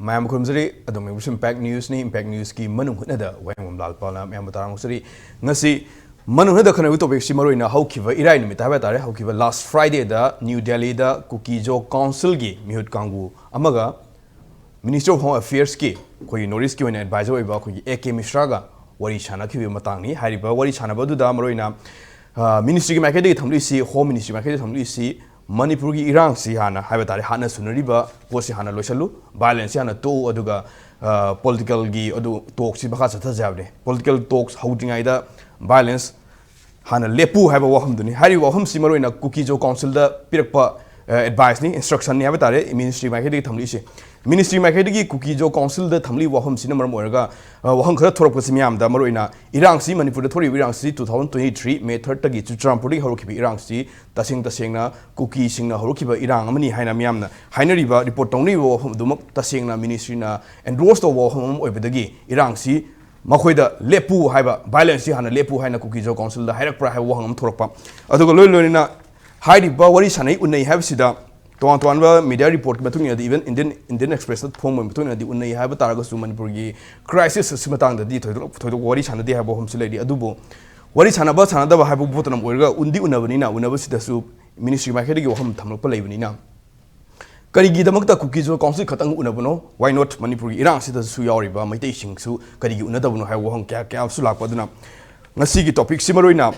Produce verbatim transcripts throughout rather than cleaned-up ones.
ꯃꯌꯥꯝ ꯈꯨꯔꯨꯝꯖꯔꯤ꯫ ꯑꯗꯨꯝ ꯌꯦꯡꯕꯁꯨ Impact Newsꯅꯤ꯫ Impact Newsꯀꯤ ꯃꯅꯨꯡ ꯍꯨꯠꯅꯗ ꯋꯥꯍꯦꯡꯕꯝ ꯂꯥꯜꯄꯥꯜꯅ ꯃꯌꯥꯝꯕꯨ ꯇꯔꯥꯝꯅ ꯑꯣꯛꯆꯔꯤ꯫ ꯉꯁꯤ ꯃꯅꯨꯡ ꯍꯨꯠꯅꯗ ꯈꯟꯅꯕꯒꯤ topicꯁꯤ ꯃꯔꯨꯑꯣꯏꯅ ꯍꯧꯈꯤꯕ ꯏꯔꯥꯏ ꯅꯨꯃꯤꯠꯇ ꯍꯥꯏꯕ ꯇꯥꯔꯦ, ꯍꯧꯈꯤꯕ last Fridayꯗ New Delhiꯗ ꯀꯨꯀꯤ-ꯖꯣ Councilꯒꯤ ꯃꯤꯍꯨꯠ ꯀꯥꯡꯕꯨ ꯑꯃꯒ Ministry of Home Affairsꯀꯤ ꯑꯩꯈꯣꯏꯒꯤ North Eastꯀꯤ ꯑꯣꯏꯅ advisor ꯑꯣꯏꯕ ꯑꯩꯈꯣꯏꯒꯤ A K Mishraꯒ ꯋꯥꯔꯤ ꯁꯥꯟꯅꯈꯤꯕꯒꯤ ꯃꯇꯥꯡꯅꯤ꯫ ꯍꯥꯏꯔꯤꯕ ꯋꯥꯔꯤ ꯁꯥꯟꯅꯕ ꯑꯗꯨꯗ ꯃꯔꯨꯑꯣꯏꯅ, ꯑ, ministryꯒꯤ ꯃꯥꯏꯀꯩꯗꯒꯤ ꯊꯝꯂꯤꯁꯤ, Home Ministry ꯃꯥꯏꯀꯩꯗꯒꯤ ꯊꯝꯂꯤꯁꯤ, ꯃꯅꯤꯄꯨꯔꯒꯤ ꯏꯔꯥꯡꯁꯤ ꯍꯥꯟꯅ ꯍꯥꯏꯕ ꯇꯥꯔꯦ, ꯍꯥꯟꯅ ꯁꯨꯅꯔꯤꯕ ꯄꯣꯠꯁꯤ ꯍꯥꯟꯅ ꯂꯣꯏꯁꯤꯜꯂꯨ, violenceꯁꯤ ꯍꯥꯟꯅ ꯇꯣꯛꯎ, ꯑꯗꯨꯒ, ꯑ, politicalꯒꯤ ꯑꯗꯨ talkꯁꯤ ꯃꯈꯥ ꯆꯠꯊꯁꯦ ꯍꯥꯏꯕꯅꯤ꯫ Political talks ꯍꯧꯗ꯭ꯔꯤꯉꯩꯗ violence ꯍꯥꯟꯅ ꯂꯦꯞꯄꯨ ꯍꯥꯏꯕ ꯋꯥꯐꯝꯗꯨꯅꯤ꯫ ꯍꯥꯏꯔꯤꯕ ꯋꯥꯐꯝꯁꯤ ꯃꯔꯨꯑꯣꯏꯅ ꯀꯨꯀꯤ-ꯖꯣ Councilꯗ ꯄꯤꯔꯛꯄ, ꯑ, adviceꯅꯤ, instructionꯅꯤ ꯍꯥꯏꯕ ꯇꯥꯔꯦ, ministry ꯃꯥꯏꯀꯩꯗꯒꯤ ꯊꯝꯂꯤꯁꯤ꯫ Ministry ꯃꯥꯏꯀꯩꯗꯒꯤ ꯀꯨꯀꯤ-ꯖꯣ Councilꯗ ꯊꯝꯂꯤꯕ ꯋꯥꯐꯝꯁꯤꯅ ꯃꯔꯝ ꯑꯣꯏꯔꯒ, ꯑ, ꯋꯥꯍꯪ ꯈꯔ ꯊꯣꯔꯛꯄꯁꯤ ꯃꯤꯌꯥꯝꯗ, ꯃꯔꯨꯑꯣꯏꯅ ꯏꯔꯥꯡꯁꯤ, ꯃꯅꯤꯄꯨꯔꯗ ꯊꯣꯛꯂꯤꯕ ꯏꯔꯥꯡꯁꯤ two thousand twenty-three May thirdꯇꯒꯤ ꯆꯨꯔꯆꯥꯟꯄꯨꯔꯗꯒꯤ ꯍꯧꯔꯛꯈꯤꯕ ꯏꯔꯥꯡꯁꯤ ꯇꯁꯦꯡ ꯇꯁꯦꯡꯅ ꯀꯨꯀꯤꯁꯤꯡꯅ ꯍꯧꯔꯛꯈꯤꯕ ꯏꯔꯥꯡ ꯑꯃꯅꯤ ꯍꯥꯏꯅ ꯃꯤꯌꯥꯝꯅ ꯍꯥꯏꯅꯔꯤꯕ, report ꯇꯧꯅꯔꯤꯕ ꯋꯥꯐꯝ ꯑꯗꯨꯃꯛ ꯇꯁꯦꯡꯅ ministryꯅ endorse ꯇꯧꯕ ꯋꯥꯐꯝ ꯑꯃ ꯑꯣꯏꯕꯗꯒꯤ ꯏꯔꯥꯡꯁꯤ ꯃꯈꯣꯏꯗ ꯂꯦꯞꯄꯨ ꯍꯥꯏꯕ, violenceꯁꯤ ꯍꯥꯟꯅ ꯂꯦꯞꯄꯨ ꯍꯥꯏꯅ ꯀꯨꯀꯤ-ꯖꯣ Councilꯗ ꯍꯥꯏꯔꯛꯄ꯭ꯔꯥ ꯍꯥꯏꯕ ꯋꯥꯍꯪ ꯑꯃ ꯊꯣꯔꯛꯄ꯫ ꯑꯗꯨꯒ ꯂꯣꯏ ꯂꯣꯏꯅꯅ ꯍꯥꯏꯔꯤꯕ ꯋꯥꯔꯤ ꯁꯥꯟꯅꯩ, ꯎꯅꯩ ꯍꯥꯏꯕꯁꯤꯗ ꯇꯣꯉꯥꯟ ꯇꯣꯉꯥꯟꯕ media reportꯀꯤ ꯃꯇꯨꯡ ꯏꯟꯅꯗꯤ, even Indian, Indian Expressꯇ ꯐꯣꯡꯕꯒꯤ ꯃꯇꯨꯡ ꯏꯟꯅꯗꯤ ꯎꯅꯩ ꯍꯥꯏꯕ ꯇꯥꯔꯒꯁꯨ ꯃꯅꯤꯄꯨꯔꯒꯤ crisis ꯑꯁꯤ ꯃꯇꯥꯡꯗꯗꯤ ꯊꯣꯏꯗꯣꯛ, ꯊꯣꯏꯗꯣꯛꯄ ꯋꯥꯔꯤ ꯁꯥꯟꯅꯗꯦ ꯍꯥꯏꯕ ꯋꯥꯐꯝꯁꯨ ꯂꯩꯔꯤ꯫ ꯑꯗꯨꯕꯨ ꯋꯥꯔꯤ ꯁꯥꯟꯅꯕ ꯁꯥꯟꯅꯗꯕ ꯍꯥꯏꯕ ꯄꯣꯠꯇꯨꯅ ꯑꯣꯏꯔꯒ ꯎꯟꯗꯤ ꯎꯅꯕꯅꯤꯅ, ꯎꯅꯕꯁꯤꯗꯁꯨ ministry ꯃꯥꯏꯀꯩꯗꯒꯤ ꯋꯥꯐꯝ ꯊꯝꯂꯛꯄ ꯂꯩꯕꯅꯤꯅ, ꯀꯔꯤꯒꯤꯗꯃꯛꯇ ꯀꯨꯀꯤ-ꯖꯣ Council ꯈꯛꯇꯪ ꯎꯅꯕꯅꯣ? Why not ꯃꯅꯤꯄꯨꯔꯒꯤ ꯏꯔꯥꯡꯁꯤꯗꯁꯨ ꯌꯥꯎꯔꯤꯕ ꯃꯩꯇꯩꯁꯤꯡꯁꯨ ꯀꯔꯤꯒꯤ ꯎꯅꯗꯕꯅꯣ ꯍꯥꯏꯕ ꯋꯥꯍꯪ ꯀꯌꯥ ꯀꯌꯥꯁꯨ ꯂꯥꯛꯄ꯫ ꯑꯗꯨꯅ ꯉꯁꯤꯒꯤ topicꯁꯤ ꯃꯔꯨꯑꯣꯏꯅ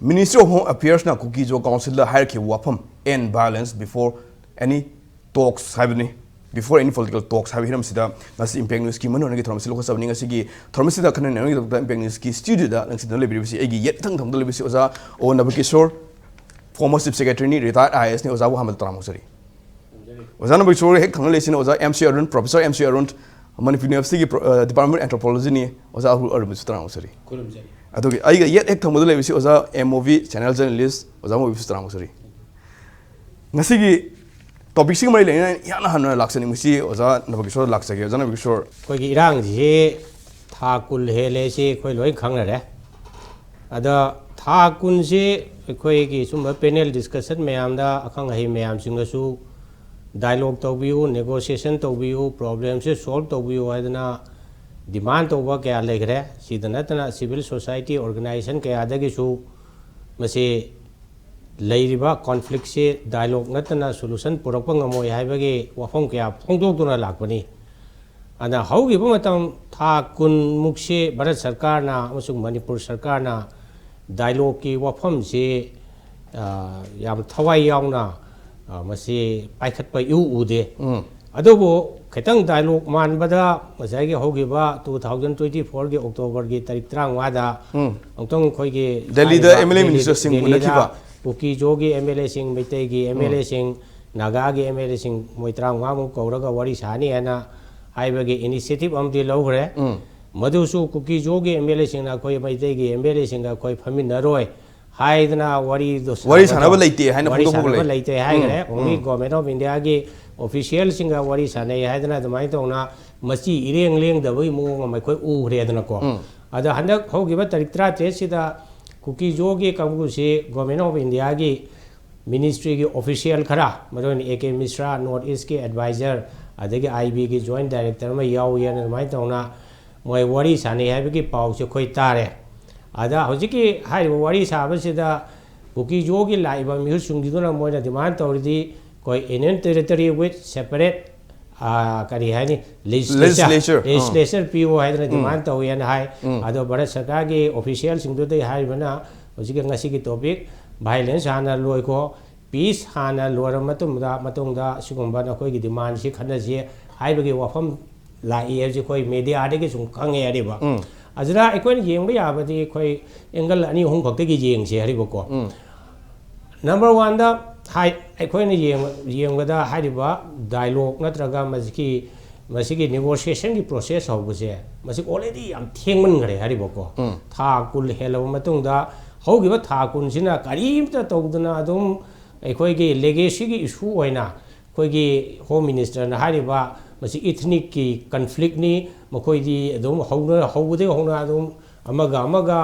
Ministry of Home Affairsꯅ ꯀꯨꯀꯤ-ꯖꯣ Councilꯗ ꯍꯥꯏꯔꯛꯈꯤꯕ ꯋꯥꯐꯝ, "End violence before any talks" ꯍꯥꯏꯕꯅꯤ, "before any political talks" ꯍꯥꯏꯕ ꯍꯤꯔꯝꯁꯤꯗ ꯉꯁꯤ Impact Newsꯀꯤ ꯃꯅꯨꯡꯒꯤ ꯊꯧꯔꯝ ꯑꯁꯤ ꯂꯧꯈꯠꯆꯕꯅꯤ꯫ ꯉꯁꯤꯒꯤ ꯊꯧꯔꯝ ꯑꯁꯤꯗ ꯈꯟꯅ ꯅꯩꯅꯕꯒꯤꯗꯃꯛꯇ Impact Newsꯀꯤ studioꯗ ꯂꯪꯁꯤꯟꯗꯨꯅ ꯂꯩꯕꯤꯔꯤꯕꯁꯤ ꯑꯩꯒꯤ ꯌꯦꯠ ꯊꯪ ꯊꯪꯕꯗ ꯂꯩꯕꯁꯤ ꯑꯣꯖꯥ ꯑꯣ ꯅꯕꯀꯤꯁꯣꯔ, former Chief Secretaryꯅꯤ, retired I A Sꯅꯤ꯫ ꯑꯣꯖꯥꯕꯨ ꯑꯍꯥꯟꯕꯗ ꯇꯔꯥꯝꯅ ꯑꯣꯛꯆꯔꯤ꯫ ꯑꯣꯖꯥ ꯅꯕꯀꯤꯁꯣꯔ ꯍꯦꯛ ꯊꯪꯅ ꯂꯩꯁꯤꯅ ꯑꯣꯖꯥ M C Arun, Professor M C Arun, Manipur Universityꯒꯤ pro-, ꯑ, Department of Anthropologyꯅꯤ꯫ ꯑꯣꯖꯥ ꯑꯔꯨꯟꯕꯨꯁꯨ ꯇꯔꯥꯝꯅ ꯑꯣꯛꯆꯔꯤ꯫ ꯈꯨꯔꯨꯝꯖꯔꯤ꯫ ꯑꯗꯨꯒ ꯑꯩꯒ ꯌꯦꯠ ꯍꯦꯛ ꯊꯪꯕꯗ ꯂꯩꯕꯁꯤ ꯑꯣꯖꯥ M O B, channel journalist, ꯑꯣꯖꯥ ꯑꯦꯝ ꯑꯣ ꯕꯤꯁꯨ ꯇꯔꯥꯝꯅ ꯑꯣꯛꯆꯔꯤ꯫ ꯉꯁꯤꯒꯤ topicꯁꯤꯒ ꯃꯔꯤ ꯂꯩꯅꯅ ꯏꯍꯥꯟ ꯍꯥꯟꯅ ꯂꯥꯛꯆꯅꯤꯡꯕꯁꯤ ꯑꯣꯖꯥ ꯅꯕꯀꯤꯁꯣꯔꯗ ꯂꯥꯛꯆꯒꯦ꯫ ꯑꯣꯖꯥ ꯅꯕꯀꯤꯁꯣꯔ꯫ ꯑꯩꯈꯣꯏꯒꯤ ꯏꯔꯥꯡꯁꯤ ꯊꯥ ꯀꯨꯟ ꯍꯦꯜꯂꯦ, ꯁꯤ ꯑꯩꯈꯣꯏ ꯂꯣꯏ ꯈꯪꯅꯔꯦ꯫ ꯑꯗ ꯊꯥ ꯀꯨꯟꯁꯤ ꯑꯩꯈꯣꯏꯒꯤ ꯁꯨꯝꯕ panel discussion ꯃꯌꯥꯝꯗ ꯑꯈꯪ ꯑꯍꯩ ꯃꯌꯥꯝꯁꯤꯡꯒꯁꯨ ꯗꯥꯏꯂꯣꯒ ꯇꯧꯕꯤꯌꯨ, ꯅꯦꯒꯣꯁꯤꯌꯦꯁꯟ ꯇꯧꯕꯤꯌꯨ, ꯄ꯭ꯔꯣꯕ꯭ꯂꯦꯝꯁꯦ ꯁꯣꯜꯕ ꯇꯧꯕꯤꯌꯨ ꯍꯥꯏꯗꯅ ꯗꯤꯃꯥꯟ ꯇꯧꯕ ꯀꯌꯥ ꯂꯩꯈ꯭ꯔꯦ꯫ ꯁꯤꯗ ꯅꯠꯇꯅ ꯁꯤꯚꯤꯜ ꯁꯣꯁꯥꯏꯇꯤ ꯑꯣꯔꯒꯅꯥꯏꯖꯦꯁꯟ ꯀꯌꯥꯗꯒꯤꯁꯨ ꯃꯁꯤ ꯂꯩꯔꯤꯕ ꯀꯣꯟꯐ꯭ꯂꯤꯛꯁꯤ ꯗꯥꯏꯂꯣꯒ ꯅꯠꯇꯅ ꯁꯣꯂꯨꯁꯟ ꯄꯨꯔꯛꯄ ꯉꯝꯃꯣꯏ ꯍꯥꯏꯕꯒꯤ ꯋꯥꯐꯝ ꯀꯌꯥ ꯐꯣꯡꯗꯣꯛꯇꯨꯅ ꯂꯥꯛꯄꯅꯤ꯫ ꯑꯗ ꯍꯧꯈꯤꯕ ꯃꯇꯝ ꯊꯥ ꯀꯨꯟꯃꯨꯛꯁꯤ ꯚꯥꯔꯠ ꯁꯔꯀꯥꯔꯅ ꯑꯃꯁꯨꯡ ꯃꯅꯤꯄꯨꯔ ꯁꯔꯀꯥꯔꯅ ꯗꯥꯏꯂꯣꯒꯀꯤ ꯋꯥꯐꯝꯁꯤ, ꯑ, ꯌꯥꯝ ꯊꯋꯥꯏ ꯌꯥꯎꯅ, ꯑ, ꯃꯁꯤ ꯄꯥꯏꯈꯠꯄ ꯏꯎ ꯎꯗꯦ꯫ ꯎꯝ꯫ ꯑꯗꯨꯕꯨ ꯈꯤꯇꯪ ꯗꯥꯏꯂꯣꯒ ꯃꯥꯟꯕꯗ ꯉꯁꯥꯏꯒꯤ ꯍꯧꯈꯤꯕ two thousand twenty fourꯒꯤ ꯑꯣꯛꯇꯣꯕꯔꯒꯤ ꯇꯥꯔꯤꯛ ꯇꯔꯥꯃꯉꯥꯗ ꯎꯝ꯫ ꯑꯃꯨꯛꯇꯪ ꯑꯩꯈꯣꯏꯒꯤ ꯗꯦꯜꯂꯤꯗ ꯍꯥꯏꯔꯤꯕ ꯑꯦꯝ ꯑꯦꯜ ꯑꯦ ꯗꯦꯜꯂꯤꯗ ꯃꯤꯅꯤꯁꯇꯔꯁꯤꯡ ꯎꯅꯈꯤꯕ꯫ ꯀꯨꯀꯤ ꯖꯣꯒꯤ ꯑꯦꯝ ꯑꯦꯜ ꯑꯦꯁꯤꯡ, ꯃꯩꯇꯩꯒꯤ ꯑꯦꯝ ꯑꯦꯜ ꯑꯦꯁꯤꯡ, ꯅꯥꯒꯥꯒꯤ ꯑꯦꯝ ꯑꯦꯜ ꯑꯦꯁꯤꯡ ꯃꯣꯏ ꯇꯔꯥꯃꯉꯥꯃꯨꯛ ꯀꯧꯔꯒ ꯋꯥꯔꯤ ꯁꯥꯅꯤ ꯍꯥꯏꯅ ꯍꯥꯏꯕꯒꯤ ꯏꯅꯤꯁꯤꯌꯦꯇꯤꯚ ꯑꯃꯗꯤ ꯂꯧꯈ꯭ꯔꯦ꯫ ꯎꯝ꯫ ꯃꯗꯨꯁꯨ ꯀꯨꯀꯤ ꯖꯣꯒꯤ ꯑꯦꯝ ꯑꯦꯜ ꯑꯦꯁꯤꯡꯅ ꯑꯩꯈꯣꯏ ꯃꯩꯇꯩꯒꯤ ꯑꯦꯝ ꯑꯦꯜ ꯑꯦꯁꯤꯡꯒ ꯑꯩꯈꯣꯏ ꯐꯝꯃꯤꯟꯅꯔꯣꯏ ꯍꯥꯏꯗꯅ ꯋꯥꯔꯤꯗꯣ ꯋꯥꯔꯤ ꯁꯥꯟꯅꯕꯗꯣ, ꯁꯥꯟꯅꯕ ꯂꯩꯇꯦ ꯍꯥꯏꯅ ꯋꯥꯔꯤ ꯐꯣꯡꯗꯣꯛꯄ ꯁꯥꯟꯅꯕ ꯂꯩ꯫ ꯂꯩꯇꯦ ꯍꯥꯏꯈ꯭ꯔꯦ꯫ ꯎꯝ, Only ꯎꯝ꯫ Government of Indiaꯒꯤ officialꯁꯤꯡꯒ ꯋꯥꯔꯤ ꯁꯥꯟꯅꯩ ꯍꯥꯏꯗꯅ ꯑꯗꯨꯃꯥꯏꯅ ꯇꯧꯅ ꯃꯆꯤ ꯏꯔꯦꯡ ꯂꯦꯡꯗꯕꯒꯤ ꯃꯑꯣꯡ ꯑꯃ ꯑꯩꯈꯣꯏ ꯎꯈ꯭ꯔꯦꯗꯅꯀꯣ꯫ ꯎꯝ꯫ ꯑꯗ ꯍꯟꯗꯛ ꯍꯧꯈꯤꯕ ꯇꯥꯔꯤꯛ ꯇꯔꯥꯇꯔꯦꯠꯁꯤꯗ ꯀꯨꯀꯤ ꯖꯣꯒꯤ ꯀꯥꯡꯕꯨꯁꯤ Government of Indiaꯒꯤ ministryꯒꯤ official ꯈꯔ, ꯃꯔꯨꯑꯣꯏꯅ ꯑꯦ ꯀꯦ ꯃꯤꯁ꯭ꯔꯥ, North Eastꯀꯤ advisor, ꯑꯗꯒꯤ ꯑꯥꯏ ꯕꯤꯒꯤ joint director ꯑꯃ ꯌꯥꯎꯏ ꯍꯥꯏꯅ ꯑꯗꯨꯃꯥꯏꯅ ꯇꯧꯅ ꯃꯣꯏ ꯋꯥꯔꯤ ꯁꯥꯟꯅꯩ ꯍꯥꯏꯕꯒꯤ ꯄꯥꯎꯁꯦ ꯑꯩꯈꯣꯏ ꯇꯥꯔꯦ꯫ ꯑꯗ ꯍꯧꯖꯤꯛꯀꯤ ꯍꯥꯏꯔꯤꯕ ꯋꯥꯔꯤ ꯁꯥꯕꯁꯤꯗ ꯀꯨꯀꯤ ꯖꯣꯒꯤ ꯂꯥꯛꯏꯕ ꯃꯤꯍꯨꯠꯁꯤꯡꯁꯤꯗꯨꯅ ꯃꯣꯏꯅ demand ꯇꯧꯔꯤꯗꯤ ꯑꯩꯈꯣꯏ Union Territory with separate, ꯑ, ꯀꯔꯤ ꯍꯥꯏꯅꯤ, legislature, legislature, ꯑ꯫ Legislature ꯄꯤꯌꯨ ꯍꯥꯏꯗꯅ ꯎꯝ꯫ Demand ꯇꯧꯏ ꯍꯥꯏꯅ ꯍꯥꯏ꯫ ꯎꯝ꯫ ꯑꯗꯣ ꯚꯥꯔꯠ ꯁꯔꯀꯥꯔꯒꯤ officialꯁꯤꯡꯗꯨꯗꯒꯤ ꯍꯥꯏꯔꯤꯕꯅ ꯍꯧꯖꯤꯛꯀꯤ ꯉꯁꯤꯒꯤ topic violence ꯍꯥꯟꯅ ꯂꯣꯏꯈꯣ, peace ꯍꯥꯟꯅ ꯂꯣꯏꯔꯕ ꯃꯇꯨꯡꯗ, ꯃꯇꯨꯡꯗ ꯁꯤꯒꯨꯝꯕ ꯅꯈꯣꯏꯒꯤ demandꯁꯤ ꯈꯟꯅꯁꯤ ꯍꯥꯏꯕꯒꯤ ꯋꯥꯐꯝ ꯂꯥꯛꯏ ꯍꯥꯏꯕꯁꯤ ꯑꯩꯈꯣꯏ mediaꯗꯒꯤ ꯁꯨꯝ ꯈꯪꯉꯦ ꯍꯥꯏꯔꯤꯕ꯫ ꯎꯝ꯫ ꯑꯗꯨꯅ ꯑꯩꯈꯣꯏꯅ ꯌꯦꯡꯕ ꯌꯥꯕꯗꯤ ꯑꯩꯈꯣꯏ angle ꯑꯅꯤ ꯑꯍꯨꯝ ꯈꯛꯇꯒꯤ ꯌꯦꯡꯁꯦ ꯍꯥꯏꯔꯤꯕꯀꯣ꯫ ꯎꯝ꯫ Number oneꯗ ꯍꯥꯏ-, ꯑꯩꯈꯣꯏꯅ ꯌꯦꯡ-, ꯌꯦꯡꯕꯗ ꯍꯥꯏꯔꯤꯕ dialogue ꯅꯠꯇ꯭ꯔꯒ ꯃꯁꯤꯒꯤ, ꯃꯁꯤꯒꯤ negotiationꯒꯤ process ꯍꯧꯕꯁꯦ, ꯃꯁꯤ already ꯌꯥꯝ ꯊꯦꯡꯃꯟꯈ꯭ꯔꯦ ꯍꯥꯏꯔꯤꯕꯀꯣ꯫ ꯎꯝ꯫ ꯊꯥ ꯀꯨꯟ ꯍꯦꯜꯂꯕ ꯃꯇꯨꯡꯗ, ꯍꯧꯈꯤꯕ ꯊꯥ ꯀꯨꯟꯁꯤꯅ ꯀꯔꯤꯝꯇ ꯇꯧꯗꯅ ꯑꯗꯨꯝ ꯑꯩꯈꯣꯏꯒꯤ legacyꯒꯤ issue ꯑꯣꯏꯅ ꯑꯩꯈꯣꯏꯒꯤ Home Ministerꯅ ꯍꯥꯏꯔꯤꯕ ꯃꯁꯤ ethnicꯀꯤ conflictꯅꯤ, ꯃꯈꯣꯏꯗꯤ ꯑꯗꯨꯝ ꯍꯧꯅ-, ꯍꯧꯕꯗꯒꯤ ꯍꯧꯅ ꯑꯗꯨꯝ ꯑꯃꯒ ꯑꯃꯒ,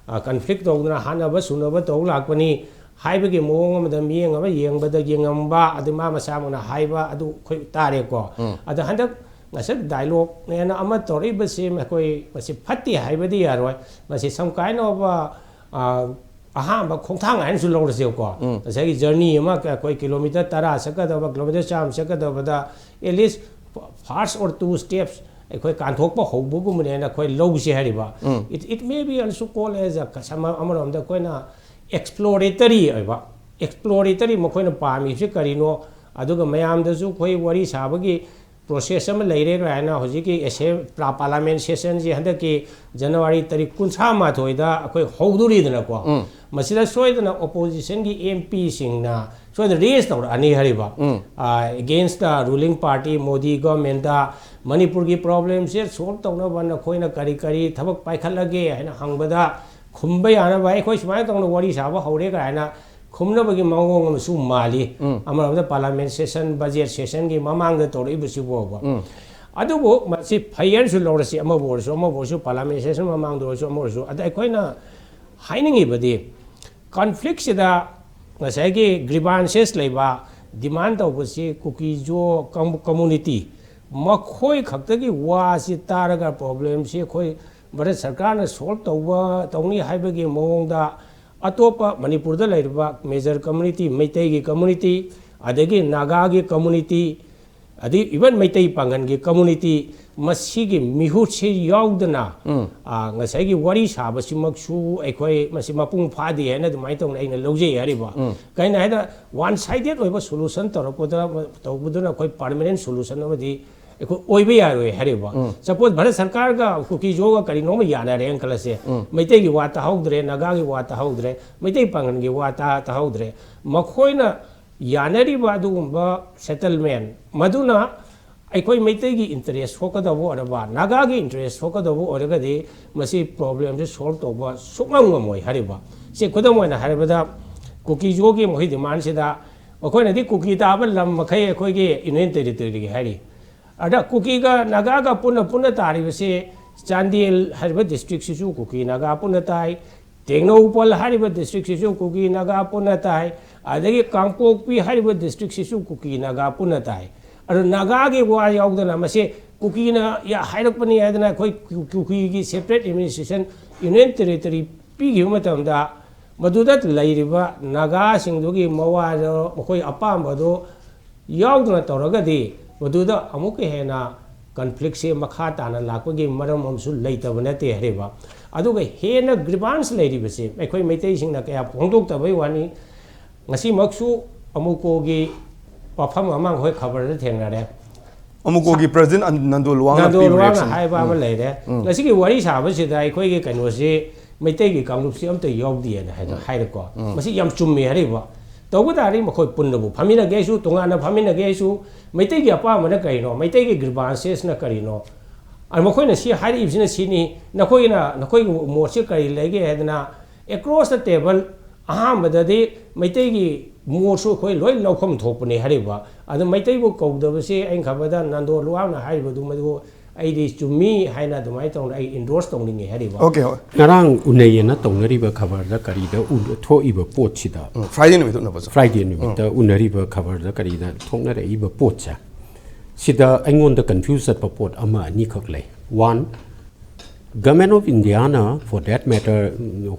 ꯑ, conflict ꯇꯧꯗꯅ ꯍꯥꯠꯅꯕ ꯁꯨꯅꯕ ꯇꯧ ꯂꯥꯛꯄꯅꯤ꯫ ꯍꯥꯏꯕꯒꯤ ꯃꯑꯣꯡ ꯑꯃꯗ ꯃꯤꯠꯌꯦꯡ ꯑꯃ ꯌꯦꯡꯕꯗ ꯌꯦꯡꯉꯝꯕ, ꯑꯗꯨ ꯃꯥ ꯃꯁꯥꯃꯛꯅ ꯍꯥꯏꯕ ꯑꯗꯨ ꯑꯩꯈꯣꯏ ꯇꯥꯔꯦꯀꯣ꯫ ꯑꯗꯣ ꯍꯟꯗꯛ ꯉꯁꯥꯏ ꯗꯥꯏꯂꯣꯒꯅꯦꯅ ꯑꯃ ꯇꯧꯔꯛꯏꯕꯁꯤ ꯑꯩꯈꯣꯏ ꯃꯁꯤ ꯐꯠꯇꯦ ꯍꯥꯏꯕꯗꯤ ꯌꯥꯔꯣꯏ꯫ ꯃꯁꯤ some kind of a, ꯑ, ꯑꯍꯥꯟꯕ ꯈꯣꯡꯊꯥꯡ ꯍꯥꯏꯅꯁꯨ ꯂꯧꯔꯁꯦꯕꯀꯣ꯫ ꯉꯁꯥꯏꯒꯤ ꯖꯔꯅꯤ ꯑꯃ ꯑꯩꯈꯣꯏ ꯀꯤꯂꯣꯃꯤꯇꯔ ꯇꯔꯥ ꯆꯠꯀꯗꯕ, ꯀꯤꯂꯣꯃꯤꯇꯔ ꯆꯥꯝꯃ ꯆꯠꯀꯗꯕꯗ at least first or two steps ꯑꯩꯈꯣꯏ ꯀꯥꯟꯊꯣꯛꯄ ꯍꯧꯕꯒꯨꯝꯕꯅꯦꯅ ꯑꯩꯈꯣꯏ ꯂꯧꯁꯤ ꯍꯥꯏꯔꯤꯕ꯫ It, it may be also called as a, ꯑꯃꯔꯣꯝꯗ ꯑꯩꯈꯣꯏꯅ exploratory ꯑꯣꯏꯕ, exploratory ꯃꯈꯣꯏꯅ ꯄꯥꯝꯃꯤꯕꯁꯤ ꯀꯔꯤꯅꯣ, ꯑꯗꯨꯒ ꯃꯌꯥꯝꯗꯁꯨ ꯑꯩꯈꯣꯏ ꯋꯥꯔꯤ ꯁꯥꯕꯒꯤ process ꯑꯃ ꯂꯩꯔꯦ ꯀꯥꯏꯅ ꯍꯧꯖꯤꯛꯀꯤ ꯑꯦꯁꯦ-, ꯄ꯭ꯔꯥ-, parliament sessionꯁꯤ ꯍꯟꯗꯛꯀꯤ ꯖꯅꯋꯥꯔꯤ ꯇꯥꯔꯤꯛ ꯀꯨꯟꯊ꯭ꯔꯥ ꯃꯥꯊꯣꯏꯗ ꯑꯩꯈꯣꯏ ꯍꯧꯗꯣꯔꯤꯗꯅꯀꯣ꯫ ꯃꯁꯤꯗ ꯁꯣꯏꯗꯅ oppositionꯒꯤ MPꯁꯤꯡꯅ ꯁꯣꯏꯗꯅ raise ꯇꯧꯔꯛꯑꯅꯤ ꯍꯥꯏꯔꯤꯕ꯫ Against the ruling party, Modi governmentꯇ ꯃꯅꯤꯄꯨꯔꯒꯤ problemꯁꯦ solve ꯇꯧꯅꯕ ꯅꯈꯣꯏꯅ ꯀꯔꯤ ꯀꯔꯤ ꯊꯕꯛ ꯄꯥꯏꯈꯠꯂꯒꯦ ꯍꯥꯏꯅ ꯍꯪꯕꯗ ꯈꯨꯝꯕ ꯌꯥꯅꯕ ꯑꯩꯈꯣꯏ ꯁꯨꯃꯥꯏꯅ ꯇꯧꯅ ꯋꯥꯔꯤ ꯁꯥꯕ ꯍꯧꯔꯦ ꯀꯥꯏꯅ ꯈꯨꯝꯅꯕꯒꯤ ꯃꯑꯣꯡ ꯑꯃꯁꯨ ꯃꯥꯜꯂꯤ꯫ ꯑꯃꯔꯣꯝꯗ parliament session, budget sessionꯒꯤ ꯃꯃꯥꯡꯗ ꯇꯧꯔꯛꯏꯕꯁꯤꯕꯨꯕ꯫ ꯑꯗꯨꯕꯨ ꯃꯁꯤ ꯐꯩꯌꯦꯅꯁꯨ ꯂꯧꯔꯁꯤ, ꯑꯃꯕꯨ ꯑꯣꯏꯔꯁꯨ, ꯑꯃꯕꯨ ꯑꯣꯏꯔꯁꯨ, parliament session ꯃꯃꯥꯡꯗ ꯑꯣꯏꯔꯁꯨ, ꯑꯃ ꯑꯣꯏꯔꯁꯨ, ꯑꯗ ꯑꯩꯈꯣꯏꯅ ꯍꯥꯏꯅꯤꯡꯉꯤꯕꯗꯤ conflictꯁꯤꯗ ꯉꯁꯥꯏꯒꯤ grievances ꯂꯩꯕ, demand ꯇꯧꯕꯁꯤ ꯀꯨꯀꯤꯖꯣ ꯀꯝ-, community ꯃꯈꯣꯏ ꯈꯛꯇꯒꯤ ꯋꯥꯁꯤ ꯇꯥꯔꯒ problemꯁꯤ ꯑꯩꯈꯣꯏ ꯚꯥꯔꯠ ꯁꯔꯀꯥꯔꯅ solve ꯇꯧꯕ, ꯇꯧꯅꯤ ꯍꯥꯏꯕꯒꯤ ꯃꯑꯣꯡꯗ ꯑꯇꯣꯞꯄ ꯃꯅꯤꯄꯨꯔꯗ ꯂꯩꯔꯤꯕ major community, ꯃꯩꯇꯩꯒꯤ community, ꯑꯗꯒꯤ ꯅꯥꯒꯥꯒꯤ community, ꯑꯗꯩ even ꯃꯩꯇꯩ ꯄꯥꯡꯒꯜꯒꯤ community, ꯃꯁꯤꯒꯤ ꯃꯤꯍꯨꯠꯁꯤ ꯌꯥꯎꯗꯅ, ꯑ, ꯉꯁꯥꯏꯒꯤ ꯋꯥꯔꯤ ꯁꯥꯕꯁꯤꯃꯛꯁꯨ ꯑꯩꯈꯣꯏ ꯃꯁꯤ ꯃꯄꯨꯡ ꯐꯥꯗꯦ ꯍꯥꯏꯅ ꯑꯗꯨꯃꯥꯏꯅ ꯇꯧꯅ ꯑꯩꯅ ꯂꯧꯖꯩ ꯍꯥꯏꯔꯤꯕ꯫ ꯀꯩꯅꯣ ꯍꯥꯏꯗ one sided ꯑꯣꯏꯕ solution ꯇꯧꯔꯛꯄꯗ, ꯇꯧꯕꯗꯨꯅ ꯑꯩꯈꯣꯏ permanent solution ꯑꯃꯗꯤ ꯑꯩꯈꯣꯏ ꯑꯣꯏꯕ ꯌꯥꯔꯣꯏ ꯍꯥꯏꯔꯤꯕ꯫ Suppose ꯚꯥꯔꯠ ꯁꯔꯀꯥꯔꯒ ꯀꯨꯀꯤꯖꯣꯒ ꯀꯔꯤꯅꯣꯃ ꯌꯥꯅꯔꯦꯅ ꯈꯜꯂꯁꯦ, ꯃꯩꯇꯩꯒꯤ ꯋꯥ ꯇꯥꯍꯧꯗ꯭ꯔꯦ, ꯅꯥꯒꯥꯒꯤ ꯋꯥ ꯇꯥꯍꯧꯗ꯭ꯔꯦ, ꯃꯩꯇꯩ ꯄꯥꯡꯒꯜꯒꯤ ꯋꯥ ꯇꯥ-, ꯇꯥꯍꯧꯗ꯭ꯔꯦ, ꯃꯈꯣꯏꯅ ꯌꯥꯅꯔꯤꯕ ꯑꯗꯨꯒꯨꯝꯕ settlement ꯃꯗꯨꯅ ꯑꯩꯈꯣꯏ ꯃꯩꯇꯩꯒꯤ interest ꯁꯣꯛꯀꯗꯧꯕ ꯑꯣꯏꯔꯕ, ꯅꯥꯒꯥꯒꯤ interest ꯁꯣꯛꯀꯗꯧꯕ ꯑꯣꯏꯔꯒꯗꯤ ꯃꯁꯤ problemꯁꯦ solve ꯇꯧꯕ ꯁꯨꯛꯉꯝ ꯉꯝꯃꯣꯏ ꯍꯥꯏꯔꯤꯕ꯫ ꯁꯤ ꯈꯨꯗꯝ ꯑꯣꯏꯅ ꯍꯥꯏꯔꯕꯗ ꯀꯨꯀꯤꯖꯣꯒꯤ ꯃꯈꯣꯏ demandꯁꯤꯗ ꯃꯈꯣꯏꯅꯗꯤ ꯀꯨꯀꯤ ꯇꯥꯕ ꯂꯝ ꯃꯈꯩ ꯑꯩꯈꯣꯏꯒꯤ Union Territoryꯒꯤ ꯍꯥꯏꯔꯤ꯫ ꯑꯗ ꯀꯨꯀꯤꯒ ꯅꯥꯒꯥꯒ ꯄꯨꯟꯅ ꯄꯨꯟꯅ ꯇꯥꯔꯤꯕꯁꯤ ꯆꯥꯟꯗꯦꯜ ꯍꯥꯏꯔꯤꯕ districtꯁꯤꯁꯨ ꯀꯨꯀꯤ ꯅꯥꯒꯥ ꯄꯨꯟꯅ ꯇꯥꯏ, ꯇꯦꯡꯅꯧꯄꯜ ꯍꯥꯏꯔꯤꯕ ꯗꯤꯁꯇ꯭ꯔꯤꯛꯁꯤꯁꯨ ꯀꯨꯀꯤ ꯅꯥꯒꯥ ꯄꯨꯟꯅ ꯇꯥꯏ, ꯑꯗꯒꯤ ꯀꯥꯡꯄꯣꯛꯄꯤ ꯍꯥꯏꯔꯤꯕ ꯗꯤꯁꯇ꯭ꯔꯤꯛꯁꯤꯁꯨ ꯀꯨꯀꯤ ꯅꯥꯒꯥ ꯄꯨꯟꯅ ꯇꯥꯏ꯫ ꯑꯗꯨ ꯅꯥꯒꯥꯒꯤ ꯋꯥ ꯌꯥꯎꯗꯅ ꯃꯁꯤ ꯀꯨꯀꯤꯅ ꯌꯥ-, ꯍꯥꯏꯔꯛꯄꯅꯤ ꯍꯥꯏꯗꯅ ꯑꯩꯈꯣꯏ ꯀꯨ-, ꯀꯨꯀꯤꯒꯤ separate administration, union territory ꯄꯤꯈꯤꯕ ꯃꯇꯝꯗ ꯃꯗꯨꯗ ꯂꯩꯔꯤꯕ ꯅꯥꯒꯥꯁꯤꯡꯗꯨꯒꯤ ꯃꯋꯥꯗꯣ ꯃꯈꯣꯏ ꯑꯄꯥꯝꯕꯗꯣ ꯌꯥꯎꯗꯅ ꯇꯧꯔꯒꯗꯤ ꯃꯗꯨꯗ ꯑꯃꯨꯛꯀ ꯍꯦꯟꯅ conflictꯁꯦ ꯃꯈꯥ ꯇꯥꯅ ꯂꯥꯛꯄꯒꯤ ꯃꯔꯝ ꯑꯃꯁꯨ ꯂꯩꯇꯕ ꯅꯠꯇꯦ ꯍꯥꯏꯔꯤꯕ꯫ ꯑꯗꯨꯒ ꯍꯦꯟꯅ grievance ꯂꯩꯔꯤꯕꯁꯦ ꯑꯩꯈꯣꯏ ꯃꯩꯇꯩꯁꯤꯡꯅ ꯀꯌꯥ ꯐꯣꯡꯗꯣꯛꯇꯕꯩ ꯋꯥꯅꯤ꯫ ꯉꯁꯤꯃꯛꯁꯨ ꯑꯃꯨꯀꯣꯒꯤ ꯋꯥꯐꯝ ꯑꯃ ꯑꯩꯈꯣꯏ ꯈꯕꯔꯗ ꯊꯦꯡꯅꯔꯦ꯫ ꯑꯃꯨꯀꯣꯒꯤ president ꯑꯟ-, ꯅꯟꯗꯣ ꯂꯨꯋꯥꯡꯅ ꯅꯟꯗꯣ ꯄꯤꯕ ꯂꯨꯋꯥꯡꯅ reaction꯫ ꯍꯥꯏꯕ ꯑꯃ ꯎꯝ꯫ ꯂꯩꯔꯦ꯫ ꯎꯝ꯫ ꯉꯁꯤꯒꯤ ꯋꯥꯔꯤ ꯁꯥꯕꯁꯤꯗ ꯑꯩꯈꯣꯏꯒꯤ ꯀꯩꯅꯣꯁꯤ ꯃꯩꯇꯩꯒꯤ ꯀꯥꯡꯂꯨꯞꯁꯤ ꯑꯝꯇ ꯌꯥꯎꯗꯦꯅ ꯍꯥꯏꯗꯣ ꯎꯝ꯫ ꯍꯥꯏꯔꯦꯀꯣ꯫ ꯎꯝ꯫ ꯃꯁꯤ ꯌꯥꯝ ꯆꯨꯝꯃꯤ ꯍꯥꯏꯔꯤꯕ꯫ ꯇꯧꯕ ꯇꯥꯔꯗꯤ ꯃꯈꯣꯏ ꯄꯨꯟꯅꯕꯨ ꯐꯝꯃꯤꯟꯅꯒꯦ ꯍꯥꯏꯁꯨ, ꯇꯣꯉꯥꯟꯅ ꯐꯝꯃꯤꯟꯅꯒꯦ ꯍꯥꯏꯁꯨ, ꯃꯩꯇꯩꯒꯤ ꯑꯄꯥꯝꯕꯅ ꯀꯔꯤꯅꯣ, ꯃꯩꯇꯩꯒꯤ grievances ꯅ ꯀꯔꯤꯅꯣ, ꯑ, ꯃꯈꯣꯏꯅ ꯁꯤ ꯍꯥꯏꯔꯛꯏꯕꯁꯤꯅ ꯁꯤꯅꯤ, ꯅꯈꯣꯏꯅ, ꯅꯈꯣꯏꯒꯤ ꯃꯣꯠꯁꯤ ꯀꯔꯤ ꯂꯩꯒꯦ ꯍꯥꯏꯗꯅ across the table ꯑꯍꯥꯟꯕꯗꯗꯤ ꯃꯩꯇꯩꯒꯤ ꯃꯣꯠꯁꯨ ꯑꯩꯈꯣꯏ ꯂꯣꯏ ꯂꯧꯐꯝ ꯊꯣꯛꯄꯅꯤ ꯍꯥꯏꯔꯤꯕ꯫ ꯑꯗꯨ ꯃꯩꯇꯩꯕꯨ ꯀꯧꯗꯕꯁꯤ ꯑꯩꯅ ꯈꯟꯕꯗ ꯅꯟꯗꯣ ꯂꯨꯋꯥꯡꯅ ꯍꯥꯏꯔꯤꯕꯗꯨ ꯃꯗꯨ ꯑꯩꯗꯤ ꯆꯨꯝꯃꯤ ꯍꯥꯏꯅ ꯑꯗꯨꯃꯥꯏꯅ ꯇꯧꯅ ꯑꯩ endorse ꯇꯧꯅꯤꯡꯉꯤ ꯍꯥꯏꯔꯤꯕ꯫ Okay, ꯍꯣꯏ꯫ ꯉꯔꯥꯡ ꯎꯅꯩꯌꯦꯅ ꯇꯧꯅꯔꯤꯕ ꯈꯕꯔꯗ ꯀꯔꯤꯗ ꯎ-, ꯊꯣꯛꯏꯕ ꯄꯣꯠꯁꯤꯗ? ꯎꯝ, Friday ꯅꯨꯃꯤꯠꯇ ꯎꯅꯕꯁꯨ꯫ Friday ꯅꯨꯃꯤꯠꯇ ꯎꯝ꯫ ꯎꯅꯔꯤꯕ ꯈꯕꯔꯗ ꯀꯔꯤꯗ ꯊꯣꯛꯅꯔꯛꯏꯕ ꯄꯣꯠꯁꯦ, ꯁꯤꯗ ꯑꯩꯉꯣꯟꯗ confuse ꯆꯠꯄ ꯄꯣꯠ ꯑꯃ ꯑꯅꯤꯈꯛ ꯂꯩ꯫ One, Government of India ꯅ, for that matter,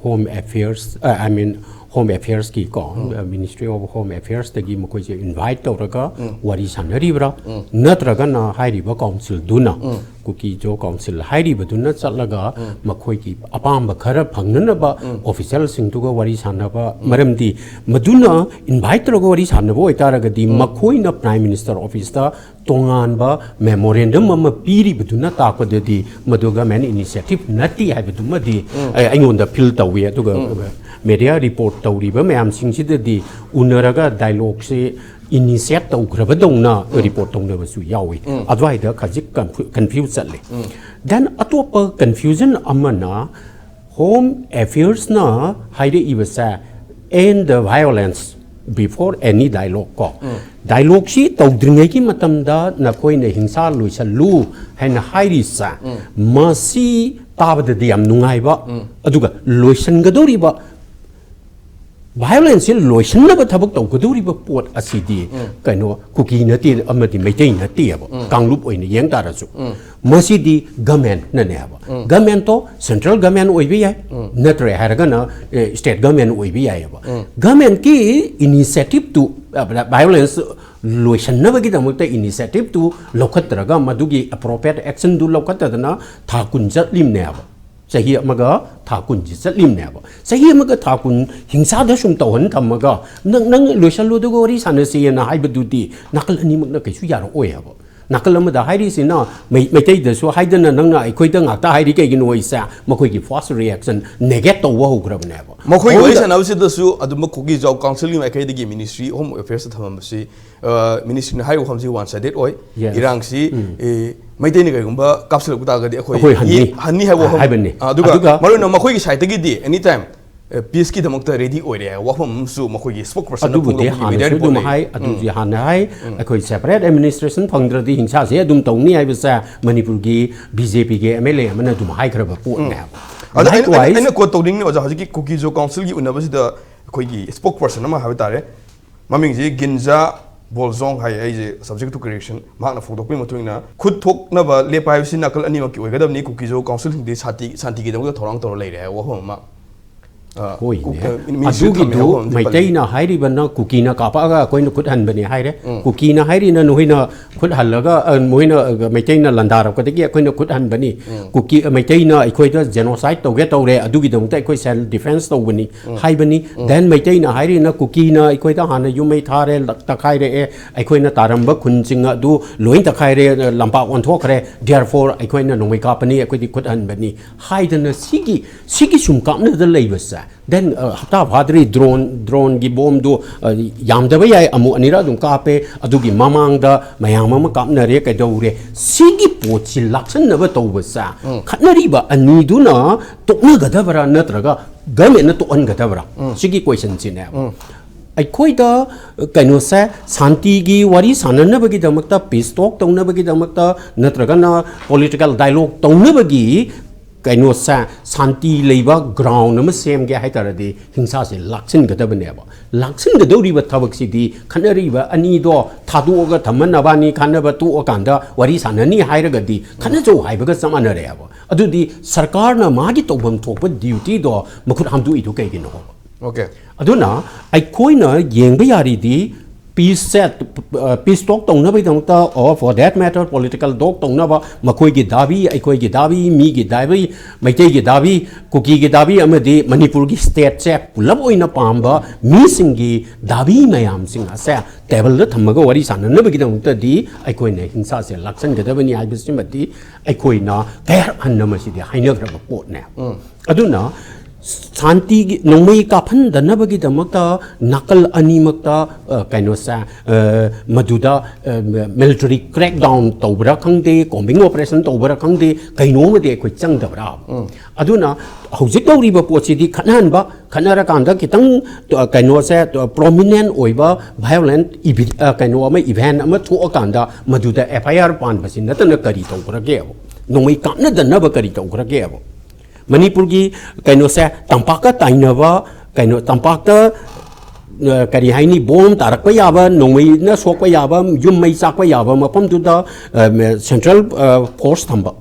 Home Affairs, uh, I mean, Home Affairs ꯀꯤ ꯀꯣ, ꯎꯝ꯫ Uh, Ministry of Home Affairs ꯇꯒꯤ ꯃꯈꯣꯏꯁꯦ invite ꯇꯧꯔꯒ ꯎꯝ꯫ ꯋꯥꯔꯤ ꯁꯥꯟꯅꯔꯤꯕ꯭ꯔꯥ? ꯎꯝ꯫ ꯅꯠꯇ꯭ꯔꯒꯅ ꯍꯥꯏꯔꯤꯕ council ꯗꯨꯅ, ꯎꯝ꯫ ꯀꯨꯀꯤ ꯖꯣ council ꯍꯥꯏꯔꯤꯕꯗꯨꯅ ꯆꯠꯂꯒ ꯎꯝ꯫ ꯃꯈꯣꯏꯒꯤ ꯑꯄꯥꯝꯕ ꯈꯔ ꯐꯪꯅꯅꯕ ꯎꯝ꯫ Official ꯁꯤꯡꯗꯨꯒ ꯋꯥꯔꯤ ꯁꯥꯟꯅꯕ? ꯎꯝ꯫ ꯃꯔꯝꯗꯤ ꯃꯗꯨꯅ invite ꯇꯧꯔꯒ ꯋꯥꯔꯤ ꯁꯥꯟꯅꯕ ꯑꯣꯏꯇꯥꯔꯒꯗꯤ ꯎꯝ꯫ ꯃꯈꯣꯏꯅ Prime Minister Office ꯇ ꯇꯣꯉꯥꯟꯕ memorandum ꯑꯃ ꯄꯤꯔꯤꯕꯗꯨꯅ ꯇꯥꯛꯄꯗꯗꯤ ꯃꯗꯨ government initiative ꯅꯠꯇꯦ ꯍꯥꯏꯕꯗꯨꯃꯗꯤ ꯎꯝ꯫ ꯑꯩ, ꯑꯩꯉꯣꯟꯗ feel ꯇꯧꯏ꯫ ꯑꯗꯨꯒ ꯎꯝ꯫ Media report ꯇꯧꯔꯤꯕ ꯃꯌꯥꯝꯁꯤꯡꯁꯤꯗꯗꯤ ꯎꯅꯔꯒ dialogue ꯁꯦ initiate ꯇꯧꯈ꯭ꯔꯕꯗꯧꯅ ꯎꯝ꯫ Report ꯇꯧꯅꯕꯁꯨ ꯌꯥꯎꯏ꯫ ꯎꯝ꯫ ꯑꯗꯨꯋꯥꯏꯗ ꯈꯖꯤꯛ confu-, confuse ꯆꯠꯂꯤ꯫ ꯎꯝ꯫ Then ꯑꯇꯣꯞꯄ confusion ꯑꯃꯅ Home Affairs ꯅ ꯍꯥꯏꯔꯛꯏꯕꯁꯦ, "End the violence before any dialogue" ꯀꯣ꯫ ꯎꯝ꯫ Dialogue ꯁꯤ ꯇꯧꯗ꯭ꯔꯤꯉꯩꯒꯤ ꯃꯇꯝꯗ ꯅꯈꯣꯏꯅ ꯍꯤꯡꯁꯥ ꯂꯣꯏꯁꯜꯂꯨ ꯍꯥꯏꯅ ꯍꯥꯏꯔꯤꯁꯦ, ꯎꯝ꯫ ꯃꯁꯤ ꯇꯥꯕꯗꯗꯤ ꯌꯥꯝ ꯅꯨꯡꯉꯥꯏꯕ, ꯑꯗꯨꯒ ꯂꯣꯏꯁꯤꯟꯒꯗꯧꯔꯤꯕ, ꯚꯥꯏꯑꯣꯂꯦꯟꯁꯁꯤ ꯂꯣꯏꯁꯤꯟꯅꯕ ꯊꯕꯛ ꯇꯧꯒꯗꯧꯔꯤꯕ ꯄꯣꯠ ꯑꯁꯤꯗꯤ ꯀꯩꯅꯣ ꯀꯨꯀꯤ ꯅꯠꯇꯦ ꯑꯃꯗꯤ ꯃꯩꯇꯩ ꯅꯠꯇꯦꯕ, ꯀꯥꯡꯂꯨꯞ ꯑꯣꯏꯅ ꯌꯦꯡ ꯇꯥꯔꯁꯨ꯫ ꯃꯁꯤꯗꯤ ꯒꯃꯦꯟꯅꯅꯦꯕ꯫ ꯒꯃꯦꯟꯇꯣ ꯁꯦꯟꯇ꯭ꯔꯦꯜ ꯒꯃꯦꯟ ꯑꯣꯏꯕ ꯌꯥꯏ, ꯅꯠꯇ꯭ꯔꯦ ꯍꯥꯏꯔꯒꯅ ꯁ꯭ꯇꯦꯠ ꯒꯃꯦꯟ ꯑꯣꯏꯕ ꯌꯥꯏꯑꯕ꯫ ꯒꯃꯦꯟꯀꯤ ꯏꯅꯤꯁꯤꯌꯦꯇꯤꯞꯇꯨ, ꯚꯥꯏꯑꯣꯂꯦꯟꯁ ꯂꯣꯏꯁꯤꯟꯅꯕꯒꯤꯗꯃꯛꯇ ꯏꯅꯤꯁꯤꯌꯦꯇꯤꯞꯇꯨ ꯂꯧꯈꯠꯇ꯭ꯔꯒ, ꯃꯗꯨꯒꯤ ꯑꯦꯄ꯭ꯔꯣꯄ꯭ꯔꯤꯌꯦꯠ ꯑꯦꯛꯁꯟꯗꯨ ꯂꯧꯈꯠꯇꯗꯅ ꯊꯥ ꯀꯨꯟ ꯆꯠꯂꯤꯝꯅꯦꯕ꯫ ꯆꯍꯤ ꯑꯃꯒ ꯊꯥ ꯀꯨꯟꯁꯤ ꯆꯠꯂꯤꯝꯅꯦꯕ꯫ ꯆꯍꯤ ꯑꯃꯒ ꯊꯥ ꯀꯨꯟ ꯍꯤꯡꯁꯥꯗ ꯁꯨꯝ ꯇꯧꯍꯟ ꯊꯝꯃꯒ, "ꯅꯪ, ꯅꯪ ꯂꯣꯏꯁꯜꯂꯣ ꯑꯗꯨꯒ ꯋꯥꯔꯤ ꯁꯥꯟꯅꯁꯤꯑꯅ" ꯍꯥꯏꯕꯗꯨꯗꯤ ꯅꯥꯀꯜ ꯑꯅꯤꯃꯛꯅ ꯀꯩꯁꯨ ꯌꯥꯔꯛꯑꯣꯏ ꯍꯥꯏꯕ꯫ ꯅꯥꯀꯜ ꯑꯃꯗ ꯍꯥꯏꯔꯤꯁꯤꯅ ꯃꯩ-, ꯃꯩꯇꯩꯗꯁꯨ ꯍꯥꯏꯗꯅ ꯅꯪꯅ ꯑꯩꯈꯣꯏꯗ ꯉꯥꯛꯇ ꯍꯥꯏꯔꯤ ꯀꯩꯒꯤꯅꯣ ꯍꯥꯏꯁꯦ, ꯃꯈꯣꯏꯒꯤ ꯐꯥꯔꯁ ꯔꯤꯌꯦꯛꯁꯟ ꯅꯦꯒꯦꯠ ꯇꯧꯕ ꯍꯧꯈ꯭ꯔꯕꯅꯦꯕ꯫ ꯃꯈꯣꯏꯒꯤ ꯋꯥꯔꯤ ꯃꯉꯣꯟꯗ ꯁꯥꯟꯅꯕꯁꯤꯗꯁꯨ ꯑꯗꯨꯝ ꯃꯈꯣꯏꯒꯤ ꯖꯥꯎ ꯀꯥꯎꯟꯁꯤꯜꯒꯤ ꯃꯥꯏꯀꯩꯗꯒꯤ ꯃꯤꯅꯤꯁꯇ꯭ꯔꯤ ꯍꯣꯝ ꯑꯦꯐꯤꯌꯔꯁꯇ ꯊꯝꯃꯝꯕꯁꯤ, ꯑ, ꯃꯤꯅꯤꯁꯇ꯭ꯔꯤꯅ ꯍꯥꯏꯔꯤꯕ ꯋꯥꯐꯝꯁꯤ ꯋꯥꯟ ꯁꯥꯏꯗꯦꯠ ꯑꯣꯏ꯫ Yes. ꯏꯔꯥꯡꯁꯤ, ꯎꯝ꯫ ꯑꯦ, ꯃꯩꯇꯩꯅ ꯀꯔꯤꯒꯨꯝꯕ ꯀꯥꯞꯁꯤꯜꯂꯛꯄ ꯇꯥꯔꯒꯗꯤ ꯑꯩꯈꯣꯏ ꯑꯩꯈꯣꯏ ꯍꯟꯅꯤ꯫ ꯌꯦ-, ꯍꯟꯅꯤ ꯍꯥꯏꯕ ꯋꯥꯐꯝ꯫ ꯍꯥꯏꯕꯅꯤ꯫ ꯑ, ꯑꯗꯨꯒ ꯑꯗꯨꯒ ꯃꯔꯨ ꯑꯣꯏꯅ ꯃꯈꯣꯏꯒꯤ ꯁꯥꯏꯠꯇꯒꯤꯗꯤ ꯑꯦꯅꯤ ꯇꯥꯏꯝ, ꯑꯦ, ꯄꯤꯁꯀꯤꯗꯃꯛꯇ ꯔꯦꯗꯤ ꯑꯣꯏꯔꯦ ꯍꯥꯏꯕ ꯋꯥꯐꯝ ꯑꯃꯁꯨ ꯃꯈꯣꯏꯒꯤ ꯁ꯭ꯄꯣꯛ ꯄꯔꯁꯟꯅ ꯑꯗꯨꯕꯨꯗꯤ ꯐꯣꯡꯗꯣꯛꯄꯒꯤ ꯍꯥꯟꯅꯁꯨ ꯃꯤꯗꯤꯌꯥ ꯑꯗꯨꯝ ꯔꯤꯄꯣꯔꯠ ꯂꯩ꯫ ꯍꯥꯏ, ꯎꯝ꯫ ꯑꯗꯨꯗꯤ ꯍꯥꯟꯅ ꯍꯥꯏ꯫ ꯎꯝ꯫ ꯑꯩꯈꯣꯏ ꯁꯦꯄꯔꯦꯠ ꯑꯦꯗꯃꯤꯅꯤꯁꯇ꯭ꯔꯦꯁꯟ ꯐꯪꯗ꯭ꯔꯗꯤ ꯍꯤꯡꯁꯥꯁꯦ ꯑꯗꯨꯝ ꯇꯧꯅꯤ ꯍꯥꯏꯕꯁꯦ ꯃꯅꯤꯄꯨꯔꯒꯤ ꯕꯤ ꯖꯦ ꯄꯤꯒꯤ ꯑꯦꯝ ꯑꯦꯜ ꯑꯦ ꯑꯃꯅ ꯑꯗꯨꯝ ꯍꯥꯏꯈ꯭ꯔꯕ ꯄꯣꯠꯅꯦ ꯎꯝ꯫ ꯍꯥꯏꯕ꯫ ꯑꯗ ꯑꯩꯅ, ꯑꯩꯅ, Likewise, ꯑꯩꯅ ꯀꯣꯠ ꯇꯧꯅꯤꯡꯉꯤ ꯑꯣꯖꯥ, ꯍꯧꯖꯤꯛꯀꯤ ꯀꯨꯀꯤ ꯖꯣ ꯀꯥꯎꯟꯁꯤꯜꯒꯤ ꯎꯅꯕꯁꯤꯗ ꯑꯩꯈꯣꯏꯒꯤ ꯁ꯭ꯄꯣꯛ ꯄꯔꯁꯟ ꯑꯃ ꯍꯥꯏꯕ ꯇꯥꯔꯦ, ꯃꯃꯤꯡꯁꯤ ꯒꯤꯟꯖꯥ ꯕꯣꯜꯖꯣꯡ ꯍꯥꯏ, ꯑꯩꯁꯦ subject to correction, ꯃꯍꯥꯛꯅ ꯐꯣꯡꯗꯣꯛꯄꯒꯤ ꯃꯇꯨꯡ ꯏꯟꯅ ꯈꯨꯠ ꯊꯣꯛꯅꯕ ꯂꯦꯞꯄ ꯍꯥꯏꯕꯁꯤ ꯅꯥꯀꯜ ꯑꯅꯤꯃꯛꯀꯤ ꯑꯣꯏꯒꯗꯕꯅꯤ, ꯀꯨꯀꯤ ꯖꯣ ꯀꯥꯎꯟꯁꯤꯜꯁꯤꯡꯗꯤ ꯁꯥꯟꯇꯤ, ꯁꯥꯟꯇꯤꯒꯤꯗꯃꯛꯇ ꯊꯧꯔꯥꯡ ꯇꯧꯔ ꯂꯩꯔꯦ ꯍꯥꯏꯕ ꯋꯥꯐꯝ ꯑꯃ, ꯑ, ꯍꯣꯏꯅꯦ꯫ ꯀꯨꯛ-, ꯑ, ꯃꯤꯅꯤꯁꯇ꯭ꯔꯤ ꯊꯝꯃꯦ ꯑꯗꯨꯒꯤꯗꯨ ꯍꯥꯏꯕ ꯋꯥꯐꯝ ꯑꯃꯗꯤ ꯄꯜꯂꯤ꯫ ꯃꯩꯇꯩꯅ ꯍꯥꯏꯔꯤꯕꯅ ꯀꯨꯀꯤꯅ ꯀꯥꯞꯄꯛꯑꯒ ꯑꯩꯈꯣꯏꯅ ꯈꯨꯠ ꯍꯟꯕꯅꯤ ꯍꯥꯏꯔꯦ꯫ ꯎꯝ꯫ ꯀꯨꯀꯤꯅ ꯍꯥꯏꯔꯤꯅ ꯅꯈꯣꯏꯅ ꯈꯨꯠ ꯍꯜꯂꯒ, ꯑ, ꯃꯣꯏꯅ, ꯑ, ꯃꯩꯇꯩꯅ ꯂꯥꯟꯗꯥꯔꯛꯄꯗꯒꯤ ꯑꯩꯈꯣꯏꯅ ꯈꯨꯠ ꯍꯟꯕꯅꯤ꯫ ꯎꯝ꯫ ꯀꯨꯀꯤ, ꯑ, ꯃꯩꯇꯩꯅ ꯑꯩꯈꯣꯏꯗ genocide ꯇꯧꯒꯦ ꯇꯧꯔꯦ, ꯑꯗꯨꯒꯤꯗꯃꯛꯇ ꯑꯩꯈꯣꯏ self defence ꯇꯧꯕꯅꯤ ꯎꯝ꯫ ꯍꯥꯏꯕꯅꯤ꯫ ꯎꯝ꯫ Then ꯃꯩꯇꯩꯅ ꯍꯥꯏꯔꯤꯅ ꯀꯨꯀꯤꯅ ꯑꯩꯈꯣꯏꯗ ꯍꯥꯟꯅ ꯌꯨꯝ ꯃꯩ ꯊꯥꯔꯦ, ꯂ-, ꯇꯛꯈꯥꯏꯔꯛꯑꯦ, ꯑꯩꯈꯣꯏꯅ ꯇꯥꯔꯝꯕ ꯈꯨꯟꯁꯤꯡ ꯑꯗꯨ ꯂꯣꯏ ꯇꯛꯈꯥꯏꯔꯦ, ꯂꯝꯄꯥꯛ ꯑꯣꯟꯊꯣꯛꯈ꯭ꯔꯦ, therefore ꯑꯩꯈꯣꯏꯅ ꯅꯣꯡꯃꯩ ꯀꯥꯞꯄꯅꯤ, ꯑꯩꯈꯣꯏꯗꯤ ꯈꯨꯠ ꯍꯟꯕꯅꯤ ꯍꯥꯏꯗꯅ ꯁꯤꯒꯤ, ꯁꯤꯒꯤ ꯁꯨꯝ ꯀꯥꯞꯅꯗ ꯂꯩꯕꯁꯦ꯫ Then, ꯑ, ꯍꯞꯇꯥ ꯐꯥꯗ꯭ꯔꯤ ꯗ꯭ꯔꯣꯟ, ꯗ꯭ꯔꯣꯟꯒꯤ ꯕꯣꯝꯗꯨ, ꯑ, ꯌꯥꯝꯗꯕ ꯌꯥꯏ, ꯑꯃꯨꯛ ꯑꯅꯤꯔꯛ ꯑꯗꯨꯝ ꯀꯥꯞꯄꯦ꯫ ꯑꯗꯨꯒꯤ ꯃꯃꯥꯡꯗ ꯃꯌꯥꯝ ꯑꯃ ꯀꯥꯞꯅꯔꯦ, ꯀꯩꯗꯧꯔꯦ? ꯁꯤꯒꯤ ꯄꯣꯠꯁꯤ ꯂꯥꯛꯁꯟꯅꯕ ꯇꯧꯕꯁꯦ ꯎꯝ꯫ ꯈꯠꯅꯔꯤꯕ ꯑꯅꯤꯗꯨꯅ ꯇꯣꯛꯅꯒꯗꯕ꯭ꯔꯥ ꯅꯠꯇ꯭ꯔꯒ ꯒꯃꯦꯟꯅ ꯇꯣꯛꯍꯟꯒꯗꯕ꯭ꯔꯥ? ꯎꯝ꯫ ꯁꯤꯒꯤ ꯀꯣꯏꯁꯟꯁꯤꯅꯦ꯫ ꯎꯝ꯫ ꯑꯩꯈꯣꯏꯗ ꯀꯩꯅꯣꯁꯦ, ꯁꯥꯟꯇꯤꯒꯤ ꯋꯥꯔꯤ ꯁꯥꯟꯅꯅꯕꯒꯤꯗꯃꯛꯇ, ꯄꯤꯁ ꯇꯣꯛ ꯇꯧꯅꯕꯒꯤꯗꯃꯛꯇ, ꯅꯠꯇ꯭ꯔꯒꯅ ꯄꯣꯂꯤꯇꯤꯀꯦꯜ ꯗꯥꯏꯂꯣꯛ ꯇꯧꯅꯕꯒꯤ ꯀꯩꯅꯣꯁꯦ, ꯁꯥꯟꯇꯤ ꯂꯩꯕ ꯒ꯭ꯔꯥꯎꯟ ꯑꯃ ꯁꯦꯝꯒꯦ ꯍꯥꯏ ꯇꯥꯔꯗꯤ ꯍꯤꯡꯁꯥꯁꯦ ꯂꯥꯛꯁꯤꯟꯒꯗꯕꯅꯦꯕ꯫ ꯂꯥꯛꯁꯤꯟꯒꯗꯧꯔꯤꯕ ꯊꯕꯛꯁꯤꯗꯤ ꯈꯠꯅꯔꯤꯕ ꯑꯅꯤꯗꯣ ꯊꯥꯗꯣꯛꯑꯒ ꯊꯝꯃ ꯅꯕꯥꯅꯤ ꯈꯠꯅꯕ ꯇꯣꯛꯑꯀꯥꯟꯗ ꯋꯥꯔꯤ ꯁꯥꯟꯅꯅꯤ ꯍꯥꯏꯔꯒꯗꯤ ꯈꯠꯅꯖꯧ ꯍꯥꯏꯕꯒ ꯆꯞ ꯃꯥꯟꯅꯔꯦꯕ꯫ ꯑꯗꯨꯗꯤ ꯁꯔꯀꯥꯔꯅ ꯃꯥꯒꯤ ꯇꯧꯐꯝ ꯊꯣꯛꯄ ꯗ꯭ꯌꯨꯇꯤꯗꯣ ꯃꯈꯨꯠ ꯍꯥꯝꯗꯣꯛꯏꯗꯣ ꯀꯩꯒꯤꯅꯣ? ꯑꯣꯀꯦ꯫ ꯑꯗꯨꯅ ꯑꯩꯈꯣꯏꯅ ꯌꯦꯡꯕ ꯌꯥꯔꯤꯗꯤ ꯄꯤꯁꯁꯦ, ꯄꯤꯁ ꯇꯣꯛ ꯇꯧꯅꯕꯒꯤꯗꯃꯛꯇ, or for that matter political talk ꯇꯧꯅꯕ, ꯃꯈꯣꯏꯒꯤ ꯗꯥꯕꯤ, ꯑꯩꯈꯣꯏꯒꯤ ꯗꯥꯕꯤ, ꯃꯤꯒꯤ ꯗꯥꯕꯤ, ꯃꯩꯇꯩꯒꯤ ꯗꯥꯕꯤ, ꯀꯨꯀꯤꯒꯤ ꯗꯥꯕꯤ ꯑꯃꯗꯤ ꯃꯅꯤꯄꯨꯔꯒꯤ ꯁ꯭ꯇꯦꯠꯁꯦ ꯄꯨꯂꯞ ꯑꯣꯏꯅ ꯄꯥꯝꯕ ꯃꯤꯁꯤꯡꯒꯤ ꯗꯥꯕꯤ ꯃꯌꯥꯝꯁꯤꯡ ꯑꯁꯦ ꯇꯦꯕꯜꯗ ꯊꯝꯃꯒ ꯋꯥꯔꯤ ꯁꯥꯟꯅꯅꯕꯒꯤꯗꯃꯛꯇꯗꯤ ꯑꯩꯈꯣꯏꯅ ꯍꯤꯡꯁꯥꯁꯦ ꯂꯥꯛꯁꯟꯒꯗꯕꯅꯤ ꯍꯥꯏꯕꯁꯤꯃꯗꯤ ꯑꯩꯈꯣꯏꯅ ꯀꯌꯥꯔꯛ ꯍꯟꯅ ꯃꯁꯤꯗꯤ ꯍꯥꯏꯅꯈ꯭ꯔꯕ ꯄꯣꯠꯅꯦ꯫ ꯑꯗꯨꯅ ꯁꯥꯟꯇꯤꯒꯤ ꯅꯣꯡꯃꯩ ꯀꯥꯞꯍꯟꯗꯅꯕꯒꯤꯗꯃꯛꯇ ꯅꯥꯀꯜ ꯑꯅꯤꯃꯛꯇ, ꯑ, ꯀꯩꯅꯣꯁꯦ, ꯑ, ꯃꯗꯨꯗ, ꯑ, ꯃꯤꯂꯤꯇꯔꯤ ꯀ꯭ꯔꯦꯛ ꯗꯥꯎꯟ ꯇꯧꯕ꯭ꯔꯥ ꯈꯪꯗꯦ, ꯀꯣꯝꯕꯤꯡ ꯑꯣꯄꯔꯦꯁꯟ ꯇꯧꯕ꯭ꯔꯥ ꯈꯪꯗꯦ, ꯀꯩꯅꯣꯝꯃꯗꯤ ꯑꯩꯈꯣꯏ ꯆꯪꯗꯕ꯭ꯔꯥ? ꯑꯗꯨꯅ ꯍꯧꯖꯤꯛ ꯇꯧꯔꯤꯕ ꯄꯣꯠꯁꯤꯗꯤ ꯈꯠꯅꯍꯟꯕ, ꯈꯠꯅꯔꯀꯥꯟꯗ ꯈꯤꯇꯪ, ꯑ, ꯀꯩꯅꯣꯁꯦ, ꯑ, ꯄ꯭ꯔꯣꯃꯤꯅꯦꯟ ꯑꯣꯏꯕ ꯚꯥꯏꯑꯣꯂꯦꯟ ꯏꯚꯤ-, ꯑ, ꯀꯩꯅꯣ ꯑꯃ, ꯏꯚꯦꯟ ꯑꯃ ꯊꯣꯛꯑꯀꯥꯟꯗ ꯃꯗꯨꯗ ꯑꯦꯐ ꯑꯥꯏ ꯑꯥꯔ ꯄꯥꯟꯕꯁꯤ ꯅꯠꯇꯅ ꯀꯔꯤ ꯇꯧꯈ꯭ꯔꯒꯦꯕ? ꯅꯣꯡꯃꯩ ꯀꯥꯞꯅꯗꯅꯕ ꯀꯔꯤ ꯇꯧꯈ꯭ꯔꯒꯦꯕ? ꯃꯅꯤꯄꯨꯔꯒꯤ ꯀꯩꯅꯣꯁꯦ, ꯇꯝꯄꯥꯛꯀ ꯇꯥꯏꯅꯕ, ꯀꯩꯅꯣ, ꯇꯝꯄꯥꯛꯇ, ꯑ, ꯀꯔꯤ ꯍꯥꯏꯅꯤ, ꯕꯣꯝ ꯇꯥꯔꯛꯄ ꯌꯥꯕ, ꯅꯣꯡꯃꯩꯅ ꯁꯣꯛꯄ ꯌꯥꯕ, ꯌꯨꯝ ꯃꯩ ꯆꯥꯛꯄ ꯌꯥꯕ ꯃꯐꯝꯗꯨꯗ, ꯑ, ꯃ-, ꯁꯦꯟꯇ꯭ꯔꯦꯜ, ꯑ, ꯐꯣꯔꯁ ꯊꯝꯕ꯫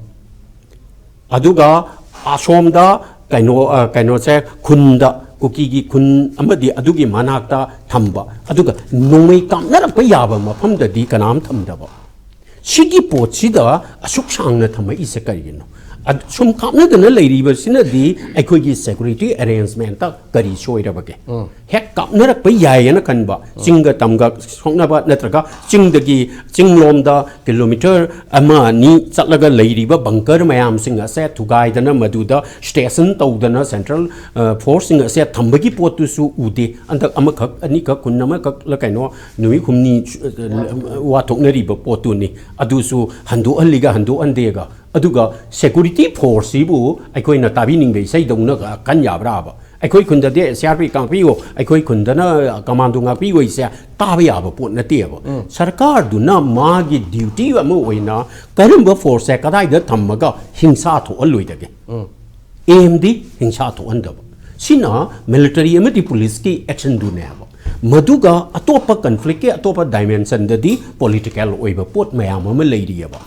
ꯑꯗꯨꯒ ꯑꯁꯣꯝꯗ ꯀꯩꯅꯣ, ꯑ, ꯀꯩꯅꯣꯁꯦ, ꯈꯨꯟꯗ, ꯀꯨꯀꯤꯒꯤ ꯈꯨꯟ ꯑꯃꯗꯤ ꯑꯗꯨꯒꯤ ꯃꯅꯥꯛꯇ ꯊꯝꯕ꯫ ꯑꯗꯨꯒ ꯅꯣꯡꯃꯩ ꯀꯥꯞꯅꯔꯛꯄ ꯌꯥꯕ ꯃꯐꯝꯗꯗꯤ ꯀꯅꯥꯝ ꯊꯝꯗꯕ꯫ ꯁꯤꯒꯤ ꯄꯣꯠꯁꯤꯗ ꯑꯁꯨꯛ ꯁꯥꯡꯅ ꯊꯝꯃꯛꯏꯁꯦ ꯀꯔꯤꯒꯤꯅꯣ? ꯑꯗ-, ꯁꯨꯝ ꯀꯥꯞꯅꯗꯅ ꯂꯩꯔꯤꯕꯁꯤꯅꯗꯤ ꯑꯩꯈꯣꯏꯒꯤ ꯁꯦꯀ꯭ꯌꯨꯔꯤꯇꯤ ꯑꯦꯔꯦꯟꯖꯃꯦꯟꯇ ꯀꯔꯤ ꯁꯣꯏꯔꯕꯒꯦ? ꯍꯦꯛ ꯀꯥꯞꯅꯔꯛꯄ ꯌꯥꯏꯌꯦꯅ ꯈꯟꯕ, ꯆꯤꯡꯒ ꯇꯝꯒ ꯁꯣꯛꯅꯕ, ꯅꯠꯇ꯭ꯔꯒ ꯆꯤꯡꯗꯒꯤ ꯆꯤꯡꯂꯣꯝꯗ ꯀꯤꯂꯣꯃꯤꯇꯔ ꯑꯃ ꯑꯅꯤ ꯆꯠꯂꯒ ꯂꯩꯔꯤꯕ ꯕꯪꯀꯔ ꯃꯌꯥꯝꯁꯤꯡ ꯑꯁꯦ ꯊꯨꯒꯥꯏꯗꯅ, ꯃꯗꯨꯗ ꯁ꯭ꯇꯦꯁꯟ ꯇꯧꯗꯅ, ꯁꯦꯟꯇ꯭ꯔꯦꯜ, ꯑ, ꯐꯣꯔꯁꯁꯤꯡ ꯑꯁꯦ ꯊꯝꯕꯒꯤ ꯄꯣꯠꯇꯨꯁꯨ ꯎꯗꯦ꯫ ꯍꯟꯗꯛ ꯑꯃꯈꯛ, ꯑꯅꯤꯈꯛ, ꯈꯨꯟ ꯑꯃꯈꯛꯂ ꯀꯩꯅꯣ, ꯅꯨꯃꯤꯠ ꯍꯨꯝꯅꯤ, ꯑ, ꯋꯥꯊꯣꯛꯅꯔꯤꯕ ꯄꯣꯠꯇꯨꯅꯤ꯫ ꯑꯗꯨꯁꯨ ꯍꯟꯗꯣꯛꯍꯜꯂꯤꯒ ꯍꯟꯗꯣꯛꯍꯟꯗꯦꯒ꯫ ꯑꯗꯨꯒ ꯁꯦꯀ꯭ꯌꯨꯔꯤꯇꯤ ꯐꯣꯔꯁꯁꯤꯕꯨ ꯑꯩꯈꯣꯏꯅ ꯇꯥꯕꯤꯅꯤꯡꯕ ꯏꯁꯩꯗꯧꯅ ꯀꯟ ꯌꯥꯕ꯭ꯔꯥꯕ? ꯑꯩꯈꯣꯏ ꯈꯨꯟꯗꯗꯤ ꯁꯤ ꯑꯥꯔ ꯄꯤ ꯉꯥꯛꯄꯤꯌꯣ, ꯑꯩꯈꯣꯏ ꯈꯨꯟꯗꯅ ꯀꯃꯥꯟꯗꯣ ꯉꯥꯛꯄꯤꯌꯣ ꯍꯥꯏꯁꯦ ꯇꯥꯕ ꯌꯥꯕ ꯄꯣꯠ ꯅꯠꯇꯦꯕ꯫ ꯁꯔꯀꯥꯔꯗꯨꯅ ꯃꯥꯒꯤ ꯗ꯭ꯌꯨꯇꯤ ꯑꯃ ꯑꯣꯏꯅ ꯀꯔꯝꯕ ꯐꯣꯔꯁꯁꯦ ꯀꯗꯥꯏꯗ ꯊꯝꯃꯒ ꯍꯤꯡꯁꯥ ꯊꯣꯛꯍꯜꯂꯣꯏꯗꯒꯦ? ꯑꯦꯝꯗꯤ ꯍꯤꯡꯁꯥ ꯊꯣꯛꯍꯟꯗꯕ꯫ ꯁꯤꯅ ꯃꯤꯂꯤꯇꯔꯤ ꯑꯃꯗꯤ ꯄꯨꯂꯤꯁꯀꯤ ꯑꯦꯛꯁꯟꯗꯨꯅꯦꯕ꯫ ꯃꯗꯨꯒ ꯑꯇꯣꯞꯄ ꯀꯟꯐ꯭ꯂꯤꯛꯀꯤ ꯑꯇꯣꯞꯄ ꯗꯥꯏꯃꯦꯟꯁꯟꯗꯗꯤ ꯄꯣꯂꯤꯇꯤꯀꯦꯜ ꯑꯣꯏꯕ ꯄꯣꯠ ꯃꯌꯥꯝ ꯑꯃ ꯂꯩꯔꯤꯑꯕ꯫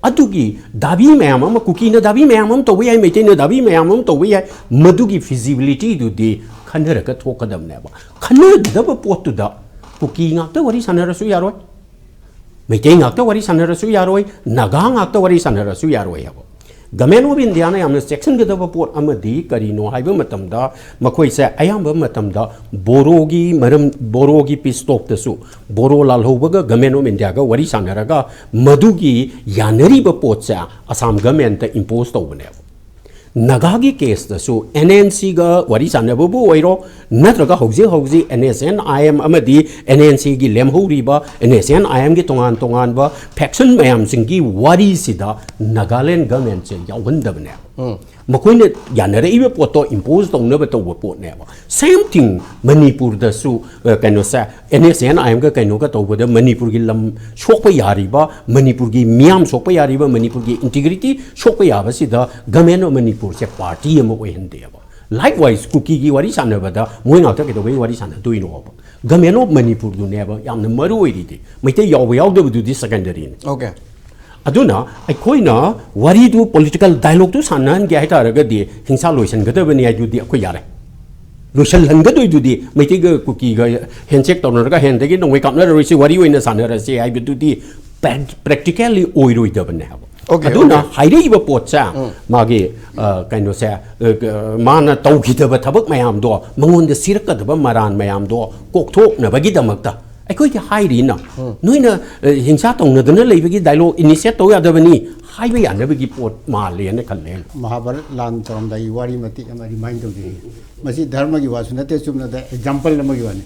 ꯑꯗꯨꯒꯤ ꯗꯥꯕꯤ ꯃꯌꯥꯝ ꯑꯃ, ꯀꯨꯀꯤꯅ ꯗꯥꯕꯤ ꯃꯌꯥꯝ ꯑꯃ ꯇꯧꯕ ꯌꯥꯏ, ꯃꯩꯇꯩꯅ ꯗꯥꯕꯤ ꯃꯌꯥꯝ ꯑꯃ ꯇꯧꯕ ꯌꯥꯏ, ꯃꯗꯨꯒꯤ ꯐꯤꯖꯤꯕꯤꯂꯤꯇꯤꯗꯨꯗꯤ ꯈꯟꯅꯔꯒ ꯊꯣꯛꯀꯗꯕꯅꯦꯕ꯫ ꯈꯟꯅꯒꯗꯕ ꯄꯣꯠꯇꯨꯗ ꯀꯨꯀꯤ ꯉꯥꯛꯇ ꯋꯥꯔꯤ ꯁꯥꯟꯅꯔꯁꯨ ꯌꯥꯔꯣꯏ, ꯃꯩꯇꯩ ꯉꯥꯛꯇ ꯋꯥꯔꯤ ꯁꯥꯟꯅꯔꯁꯨ ꯌꯥꯔꯣꯏ, ꯅꯥꯒꯥ ꯉꯥꯛꯇ ꯋꯥꯔꯤ ꯁꯥꯟꯅꯔꯁꯨ ꯌꯥꯔꯣꯏ ꯍꯥꯏꯕ꯫ ꯒꯃꯦꯟ ꯑꯣꯐ ꯏꯟꯗꯤꯌꯥꯅ ꯌꯥꯝꯅ ꯆꯦꯛꯁꯤꯟꯒꯗꯕ ꯄꯣꯠ ꯑꯃꯗꯤ ꯀꯔꯤꯅꯣ ꯍꯥꯏꯕ ꯃꯇꯝꯗ, ꯃꯈꯣꯏꯁꯦ ꯑꯌꯥꯝꯕ ꯃꯇꯝꯗ ꯕꯣꯔꯣꯒꯤ ꯃꯔꯝ, ꯕꯣꯔꯣꯒꯤ ꯄꯤꯁ ꯇꯣꯛꯇꯁꯨ, ꯕꯣꯔꯣ ꯂꯥꯜꯍꯧꯕꯒ ꯒꯃꯦꯟ ꯑꯣꯐ ꯏꯟꯗꯤꯌꯥꯒ ꯋꯥꯔꯤ ꯁꯥꯟꯅꯔꯒ ꯃꯗꯨꯒꯤ ꯌꯥꯅꯔꯤꯕ ꯄꯣꯠꯁꯦ ꯑꯁꯥꯝ ꯒꯃꯦꯟꯇ ꯏꯝꯄꯣꯁ ꯇꯧꯕꯅꯦꯕ꯫ ꯅꯥꯒꯥꯒꯤ ꯀꯦꯁꯇꯁꯨ ꯑꯦꯟ ꯑꯦꯟ ꯁꯤꯒ ꯋꯥꯔꯤ ꯁꯥꯟꯅꯕꯕꯨ ꯑꯣꯏꯔꯣ, ꯅꯠꯇ꯭ꯔꯒ ꯍꯧꯖꯤꯛ ꯍꯧꯖꯤꯛ N S N I M ꯑꯃꯗꯤ ꯑꯦꯟ ꯑꯦꯟ ꯁꯤꯒꯤ ꯂꯦꯝꯍꯧꯔꯤꯕ ꯑꯦꯟ ꯑꯦꯁ ꯑꯦꯟ ꯑꯥꯏ ꯑꯦꯝꯒꯤ ꯇꯣꯉꯥꯟ ꯇꯣꯉꯥꯟꯕ ꯐꯦꯛꯁꯟ ꯃꯌꯥꯝꯁꯤꯡꯒꯤ ꯋꯥꯔꯤꯁꯤꯗ ꯅꯥꯒꯥꯂꯦꯟ ꯒꯃꯦꯟꯁꯦ ꯌꯥꯎꯍꯟꯗꯕꯅꯦꯕ꯫ ꯃꯈꯣꯏꯅ ꯌꯥꯅꯔꯛꯏꯕ ꯄꯣꯠꯇꯣ ꯏꯝꯄꯣꯁ ꯇꯧꯅꯕ ꯇꯧꯕ ꯄꯣꯠꯅꯦꯕ꯫ ꯁꯦꯝ ꯊꯤꯡ ꯃꯅꯤꯄꯨꯔꯗꯁꯨ, ꯑ, ꯀꯩꯅꯣꯁꯦ, ꯑꯦꯟ ꯑꯦꯁ ꯑꯦꯟ ꯑꯥꯏ ꯑꯦꯝꯒ ꯀꯩꯅꯣꯒ ꯇꯧꯕꯗ ꯃꯅꯤꯄꯨꯔꯒꯤ ꯂꯝ ꯁꯣꯛꯄ ꯌꯥꯔꯤꯕ, ꯃꯅꯤꯄꯨꯔꯒꯤ ꯃꯤꯌꯥꯝ ꯁꯣꯛꯄ ꯌꯥꯔꯤꯕ, ꯃꯅꯤꯄꯨꯔꯒꯤ ꯏꯟꯇꯤꯒ꯭ꯔꯤꯇꯤ ꯁꯣꯛꯄ ꯌꯥꯕꯁꯤꯗ ꯒꯃꯦꯟ ꯑꯣꯐ ꯃꯅꯤꯄꯨꯔꯁꯦ ꯄꯥꯔꯇꯤ ꯑꯃ ꯑꯣꯏꯍꯟꯗꯦꯕ꯫ ꯂꯥꯏꯛꯋꯥꯏꯁ ꯀꯨꯀꯤꯒꯤ ꯋꯥꯔꯤ ꯁꯥꯟꯅꯕꯗ ꯃꯣꯏ ꯉꯥꯛꯇ ꯀꯩꯗꯧꯕꯩ ꯋꯥꯔꯤ ꯁꯥꯟꯅꯗꯣꯏꯅꯣꯕ? ꯒꯃꯦꯟ ꯑꯣꯐ ꯃꯅꯤꯄꯨꯔꯗꯨꯅꯦꯕ ꯌꯥꯝꯅ ꯃꯔꯨ ꯑꯣꯏꯔꯤꯗꯤ, ꯃꯩꯇꯩ ꯌꯥꯎꯕ ꯌꯥꯎꯗꯕꯗꯨꯗꯤ ꯁꯦꯀꯦꯟꯗꯔꯤꯅꯤ꯫ ꯑꯣꯀꯦ꯫ ꯑꯗꯨꯅ ꯑꯩꯈꯣꯏꯅ ꯋꯥꯔꯤꯗꯨ, ꯄꯣꯂꯤꯇꯤꯀꯦꯜ ꯗꯥꯏꯂꯣꯒꯇꯨ ꯁꯥꯟꯅꯍꯟꯒꯦ ꯍꯥꯏꯇꯥꯔꯒꯗꯤ ꯍꯤꯡꯁꯥ ꯂꯣꯏꯁꯤꯟꯒꯗꯕꯅꯤ ꯍꯥꯏꯗꯨꯗꯤ ꯑꯩꯈꯣꯏ ꯌꯥꯔꯦ꯫ ꯂꯣꯏꯁꯤꯜꯍꯟꯒꯗꯣꯏꯗꯨꯗꯤ ꯃꯩꯇꯩꯒ ꯀꯨꯀꯤꯒ ꯍꯦꯟꯁꯦꯛ ꯇꯧꯅꯔꯒ ꯍꯦꯟꯗꯒꯤ ꯅꯣꯡꯃꯩ ꯀꯥꯞꯅꯔꯔꯣꯏꯁꯤ, ꯋꯥꯔꯤ ꯑꯣꯏꯅ ꯁꯥꯟꯅꯔꯁꯤ ꯍꯥꯏꯕꯗꯨꯗꯤ ꯄ꯭ꯔꯦꯛꯇꯤꯀꯦꯜꯂꯤ ꯑꯣꯏꯔꯣꯏꯗꯕꯅꯦ ꯍꯥꯏꯕ꯫ Okay, ꯑꯗꯨꯅ okay. ꯍꯥꯏꯔꯛꯏꯕ ꯄꯣꯠꯁꯦ, ꯃꯥꯒꯤ, ꯑ, ꯀꯩꯅꯣꯁꯦ, ꯑ, ꯃꯥꯅ ꯇꯧꯈꯤꯗꯕ ꯊꯕꯛ ꯃꯌꯥꯝꯗꯣ, ꯃꯉꯣꯟꯗ ꯁꯤꯔꯛꯀꯗꯕ ꯃꯔꯥꯟ ꯃꯌꯥꯝꯗꯣ ꯀꯣꯛꯊꯣꯛꯅꯕꯒꯤꯗꯃꯛꯇ ꯑꯩꯈꯣꯏꯗꯤ ꯍꯥꯏꯔꯤꯅ, ꯅꯣꯏꯅ, ꯑ, ꯍꯤꯡꯁꯥ ꯇꯧꯅꯗꯅ ꯂꯩꯕꯒꯤ ꯗꯥꯏꯂꯣꯒ ꯏꯅꯤꯁꯤꯌꯦꯠ ꯇꯧ ꯌꯥꯗꯕꯅꯤ ꯍꯥꯏꯕ ꯌꯥꯅꯕꯒꯤ ꯄꯣꯠ ꯃꯥꯜꯂꯦꯅ ꯈꯜꯂꯦ꯫ ꯃꯍꯥꯕꯔꯠ ꯂꯥꯟ ꯇꯧꯔꯝꯗꯥꯏꯒꯤ ꯋꯥꯔꯤ ꯃꯇꯦꯛ ꯑꯃ ꯔꯤꯃꯥꯏꯟ ꯇꯧꯖꯒꯦ꯫ ꯃꯁꯤ ꯙꯔꯃꯒꯤ ꯋꯥꯁꯨ ꯅꯠꯇꯦ, ꯆꯨꯝꯅꯗ ꯑꯦꯛꯖꯥꯝꯄꯜ ꯑꯃꯒꯤ ꯋꯥꯅꯤ꯫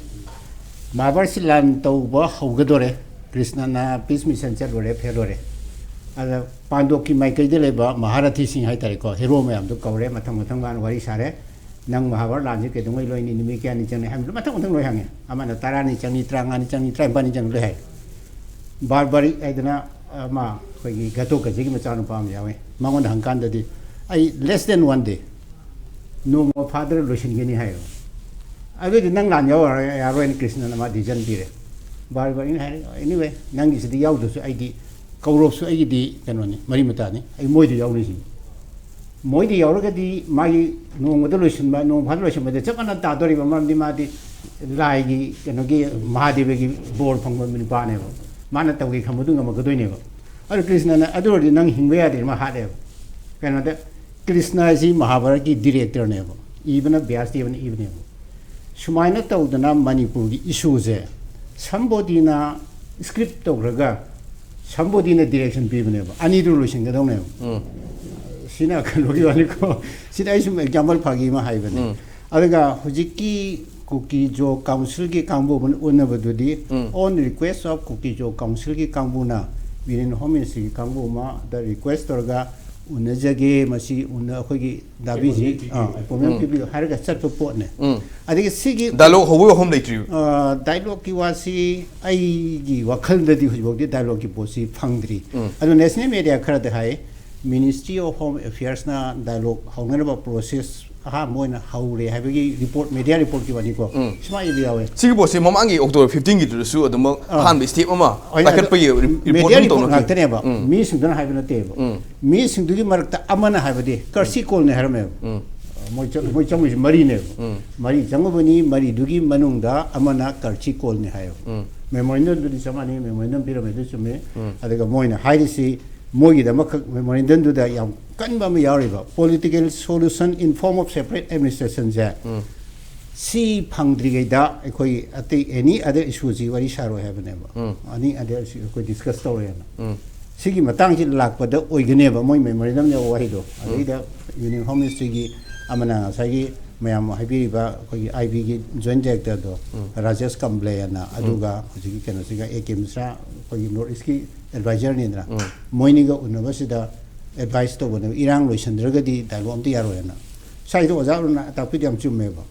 ꯃꯍꯥꯕꯔꯠꯁꯤ ꯂꯥꯟ ꯇꯧꯕ ꯍꯧꯒꯗꯣꯔꯦ, ꯀ꯭ꯔꯤꯁꯅꯅ ꯄꯤꯁ ꯃꯤꯁꯟ ꯆꯠꯂꯨꯔꯦ, ꯐꯦꯜ ꯑꯣꯏꯔꯦ꯫ ꯑꯗ ꯄꯥꯟꯗꯣꯞꯀꯤ ꯃꯥꯏꯀꯩꯗ ꯂꯩꯕ ꯃꯍꯥꯔꯊꯤꯁꯤꯡ ꯍꯥꯏꯇꯥꯔꯦꯀꯣ, ꯍꯦꯔꯣ ꯃꯌꯥꯝꯗꯣ ꯀꯧꯔꯦ, ꯃꯊꯪ ꯃꯊꯪ ꯃꯥꯅ ꯋꯥꯔꯤ ꯁꯥꯔꯦ꯫ ꯅꯪ ꯃꯍꯥꯚꯥꯔꯠ ꯂꯥꯟꯁꯦ ꯀꯩꯗꯧꯉꯩ ꯂꯣꯏꯅꯤ, ꯅꯨꯃꯤꯠ ꯀꯌꯥꯅꯤ ꯆꯪꯅꯤ ꯍꯥꯏꯕꯗꯣ ꯃꯊꯪ ꯃꯊꯪ ꯂꯣꯏ ꯍꯪꯉꯦ꯫ ꯑꯃꯅ ꯇꯔꯥꯅꯤ ꯆꯪꯅꯤ, ꯇꯔꯥꯃꯉꯥꯅꯤ ꯆꯪꯅꯤ, ꯇꯔꯥꯅꯤꯄꯥꯟꯅꯤ ꯆꯪꯅꯤ ꯂꯣꯏ ꯍꯥꯏ꯫ ꯕꯥꯔꯕꯔꯤꯛ ꯍꯥꯏꯗꯅ ꯑꯃ ꯑꯩꯈꯣꯏꯒꯤ ꯘꯇꯣꯀꯖꯤꯒꯤ ꯃꯆꯥꯅꯨꯄꯥ ꯑꯃ ꯌꯥꯎꯋꯦ꯫ ꯃꯉꯣꯟꯗ ꯍꯪꯀꯥꯟꯗꯗꯤ ꯑꯩ less than one day, ꯅꯣꯡꯃ ꯐꯥꯗ꯭ꯔ ꯂꯣꯏꯁꯤꯟꯒꯅꯤ ꯍꯥꯏꯌꯦꯕ꯫ ꯑꯗꯨꯗꯤ ꯅꯪ ꯂꯥꯟ ꯌꯥꯎꯔꯔꯣꯏ, ꯌꯥꯔꯣꯏꯅ ꯀ꯭ꯔꯤꯁꯅꯅ ꯃꯥ decision ꯄꯤꯔꯦ꯫ ꯕꯥꯔꯕꯔꯤꯛꯅ ꯍꯥꯏꯔꯦ, "Anyway, ꯅꯪꯒꯤꯁꯤꯗꯤ ꯌꯥꯎꯗ꯭ꯔꯁꯨ ꯑꯩꯗꯤ ꯀꯧꯔꯣꯞꯁꯨ ꯑꯩꯒꯤꯗꯤ ꯀꯩꯅꯣꯅꯤ, ꯃꯔꯤ ꯃꯇꯥꯅꯤ, ꯑꯩ ꯃꯣꯏꯗ ꯌꯥꯎꯅꯤꯁꯤꯅꯤ꯫ ꯃꯣꯏꯗ ꯌꯥꯎꯔꯒꯗꯤ ꯃꯥꯒꯤ ꯅꯣꯡꯃꯗ ꯂꯣꯏꯁꯤꯟꯕ, ꯅꯣꯡ ꯐꯥꯗ ꯂꯣꯏꯁꯤꯟꯕꯗ ꯆꯞ ꯃꯥꯟꯅ ꯇꯥꯗꯣꯔꯤꯕ, ꯃꯔꯝꯗꯤ ꯃꯥꯗꯤ ꯂꯥꯏꯒꯤ ꯀꯩꯅꯣꯒꯤ ꯃꯍꯥꯗꯦꯕꯒꯤ ꯕꯣꯔ ꯐꯪꯕ ꯅꯨꯄꯥꯅꯦꯕ꯫ ꯃꯥꯅ ꯇꯧꯒꯦ ꯈꯟꯕꯗꯨ ꯉꯝꯃꯛꯀꯗꯣꯏꯅꯦꯕ꯫ ꯑꯗꯨ ꯀ꯭ꯔꯤꯁꯅꯅ ꯑꯗꯨ ꯑꯣꯏꯔꯗꯤ ꯅꯪ ꯍꯤꯡꯕ ꯌꯥꯗꯦ", ꯃꯥ ꯍꯥꯠꯂꯦꯕ꯫ ꯀꯩꯅꯣꯗ ꯀ꯭ꯔꯤꯁꯅ ꯑꯁꯤ ꯃꯍꯥꯚꯥꯔꯠꯀꯤ directorꯅꯦꯕ, ꯏꯕꯅ ꯕ꯭ꯌꯥꯁꯗꯦꯕꯅ ꯏꯕꯅꯦꯕ꯫ ꯁꯨꯃꯥꯏꯅ ꯇꯧꯗꯅ ꯃꯅꯤꯄꯨꯔꯒꯤ issueꯁꯦ ꯁꯝꯕꯣꯗꯤꯅ script ꯇꯧꯈ꯭ꯔꯒ ꯁꯝꯕꯣꯗꯤꯅ direction ꯄꯤꯕꯅꯦꯕ, ꯑꯅꯤꯗꯨ ꯂꯣꯏꯁꯤꯟꯒꯗꯧꯅꯦꯕ꯫ ꯎꯝ꯫ ꯁꯤꯅ ꯀꯩꯅꯣꯒꯤ ꯋꯥꯅꯤꯀꯣ꯫ ꯁꯤꯗ ꯑꯩ ꯁꯨꯝ example ꯐꯥꯒꯤ ꯑꯃ ꯍꯥꯏꯕꯅꯦ꯫ ꯎꯝ꯫ ꯑꯗꯨꯒ ꯍꯧꯖꯤꯛꯀꯤ ꯀꯨꯀꯤꯖꯣ councilꯒꯤ ꯀꯥꯡꯕꯨ ꯑꯃꯅ ꯎꯅꯕꯗꯨꯗꯤ ꯎꯝ꯫ On request of ꯀꯨꯀꯤꯖꯣ councilꯒꯤ ꯀꯥꯡꯕꯨꯅ Union Home Ministryꯒꯤ ꯀꯥꯡꯕꯨ ꯑꯃꯗ request ꯇꯧꯔꯒ ꯎꯅꯖꯒꯦ, ꯃꯁꯤ ꯎꯅ-, ꯑꯩꯈꯣꯏꯒꯤ ꯗꯥꯕꯤꯁꯤ appointment ꯄꯤꯕꯤꯌꯨ꯫ ꯑ, appointment ꯎꯝ꯫ ꯄꯤꯕꯤꯌꯨ ꯍꯥꯏꯔꯒ ꯆꯠꯄ ꯄꯣꯠꯅꯦ꯫ ꯎꯝ꯫ ꯑꯗꯒꯤ ꯁꯤꯒꯤ dialogue ꯍꯧꯕꯒꯤ ꯋꯥꯐꯝ ꯂꯩꯇ꯭ꯔꯤꯕ꯫ ꯑ, dialogueꯀꯤ ꯋꯥꯁꯤ ꯑꯩꯒꯤ ꯋꯥꯈꯜꯗꯗꯤ ꯍꯧꯖꯤꯛꯐꯥꯎꯗꯤ dialogueꯀꯤ ꯄꯣꯠꯁꯤ ꯐꯪꯗ꯭ꯔꯤ꯫ ꯎꯝ꯫ ꯑꯗꯣ national media ꯈꯔꯗ ꯍꯥꯏ, Ministry of Home Affairsꯅ dialogue ꯍꯧꯅꯅꯕ process ꯑꯍꯥꯟꯕ ꯑꯣꯏꯅ ꯍꯧꯔꯦ ꯍꯥꯏꯕꯒꯤ report, media reportꯀꯤ ꯋꯥꯅꯤꯀꯣ꯫ ꯎꯝ꯫ ꯁꯨꯃꯥꯏꯅ ꯏꯕ ꯌꯥꯎꯋꯦ꯫ ꯁꯤꯒꯤ ꯄꯣꯠꯁꯦ ꯃꯃꯥꯡꯒꯤ October fifteenꯒꯤꯗꯨꯗꯁꯨ ꯑꯗꯨꯃꯛ ꯑꯥ꯫ ꯑꯍꯥꯟꯕ step ꯑꯃ ꯍꯣꯏ, ꯑꯗꯣ ꯄꯥꯏꯈꯠꯄꯒꯤ ꯔꯤ-, report media ꯑꯗꯨꯝ report ꯇꯧꯅꯈꯤ꯫ ꯉꯥꯛꯇꯅꯦꯕ꯫ ꯎꯝ꯫ ꯃꯤꯁꯤꯡꯗꯨꯅ ꯍꯥꯏꯕ ꯅꯠꯇꯦꯕ꯫ ꯎꯝ꯫ ꯃꯤꯁꯤꯡꯗꯨꯒꯤ ꯃꯔꯛꯇ ꯑꯃꯅ ꯍꯥꯏꯕꯗꯤ courtesy callꯅꯦ ꯍꯥꯏꯔꯝꯃꯦꯕ꯫ ꯎꯝ꯫ ꯃꯣꯏ ꯆꯪ-, ꯃꯣꯏ ꯆꯪꯉꯤꯁꯦ ꯃꯔꯤꯅꯦꯕ꯫ ꯎꯝ꯫ ꯃꯔꯤ ꯆꯪꯉꯨꯕꯅꯤ, ꯃꯔꯤꯗꯨꯒꯤ ꯃꯅꯨꯡꯗ ꯑꯃꯅ courtesy callꯅꯦ ꯍꯥꯏꯌꯦꯕ꯫ ꯎꯝ꯫ Memorandumꯗꯨꯗꯤ ꯆꯞ ꯃꯥꯟꯅꯩ, memorandum ꯄꯤꯔꯝꯃꯦ, ꯑꯗꯨ ꯆꯨꯝꯃꯦ꯫ ꯎꯝ꯫ ꯑꯗꯨꯒ ꯃꯣꯏꯅ ꯍꯥꯏꯔꯤꯁꯤ ꯃꯣꯏꯒꯤꯗꯃꯛꯈꯛ memorandumꯗꯨꯗ ꯌꯥꯝ ꯀꯟꯕ ꯑꯃ ꯌꯥꯎꯔꯤꯕ, political solution in form of separate administrationꯁꯦ, ꯎꯝ꯫ ꯁꯤ ꯐꯪꯗ꯭ꯔꯤꯉꯩꯗ ꯑꯩꯈꯣꯏ ꯑꯇꯩ any other issueꯁꯤ ꯋꯥꯔꯤ ꯁꯥꯔꯣꯏ ꯍꯥꯏꯕꯅꯦꯕ꯫ ꯎꯝ꯫ Any other issue ꯑꯩꯈꯣꯏ discuss ꯇꯧꯔꯣꯏ ꯍꯥꯏꯅ꯫ ꯎꯝ꯫ ꯁꯤꯒꯤ ꯃꯇꯥꯡꯁꯤ ꯂꯥꯛꯄꯗ ꯑꯣꯏꯒꯅꯦꯕ ꯃꯣꯏ memorandumꯅꯦꯕ ꯋꯥꯍꯩꯗꯣ꯫ ꯎꯝ꯫ ꯑꯗꯩꯗ Union Home Ministryꯒꯤ ꯑꯃꯅ ꯉꯁꯥꯏꯒꯤ ꯃꯌꯥꯝ ꯍꯥꯏꯕꯤꯔꯤꯕ ꯑꯩꯈꯣꯏꯒꯤ IBꯒꯤ joint directorꯗꯣ, ꯎꯝ꯫ ꯔꯥꯖꯦꯁ ꯀꯝꯕ꯭ꯂꯦ ꯑꯅ, ꯎꯝ꯫ ꯑꯗꯨꯒ ꯍꯧꯖꯤꯛꯀꯤ ꯀꯩꯅꯣꯁꯤꯒ, A K ꯃꯤꯁ꯭ꯔꯥ, ꯑꯩꯈꯣꯏꯒꯤ North Eastꯀꯤ advisorꯅꯤꯗꯅ, ꯎꯝ꯫ ꯃꯣꯏꯅꯤꯒ ꯎꯅꯕꯁꯤꯗ advise ꯇꯧꯕꯅꯦꯕ, ꯏꯔꯥꯡ ꯂꯣꯏꯁꯤꯟꯗ꯭ꯔꯒꯗꯤ dialogue ꯑꯝꯇ ꯌꯥꯔꯣꯏꯅ꯫ ꯁ꯭ꯋꯥꯏꯗ ꯑꯣꯖꯥ ꯑꯔꯨꯅ ꯇꯥꯛꯄꯤꯗꯣ ꯌꯥꯝ ꯆꯨꯝꯃꯦꯕ꯫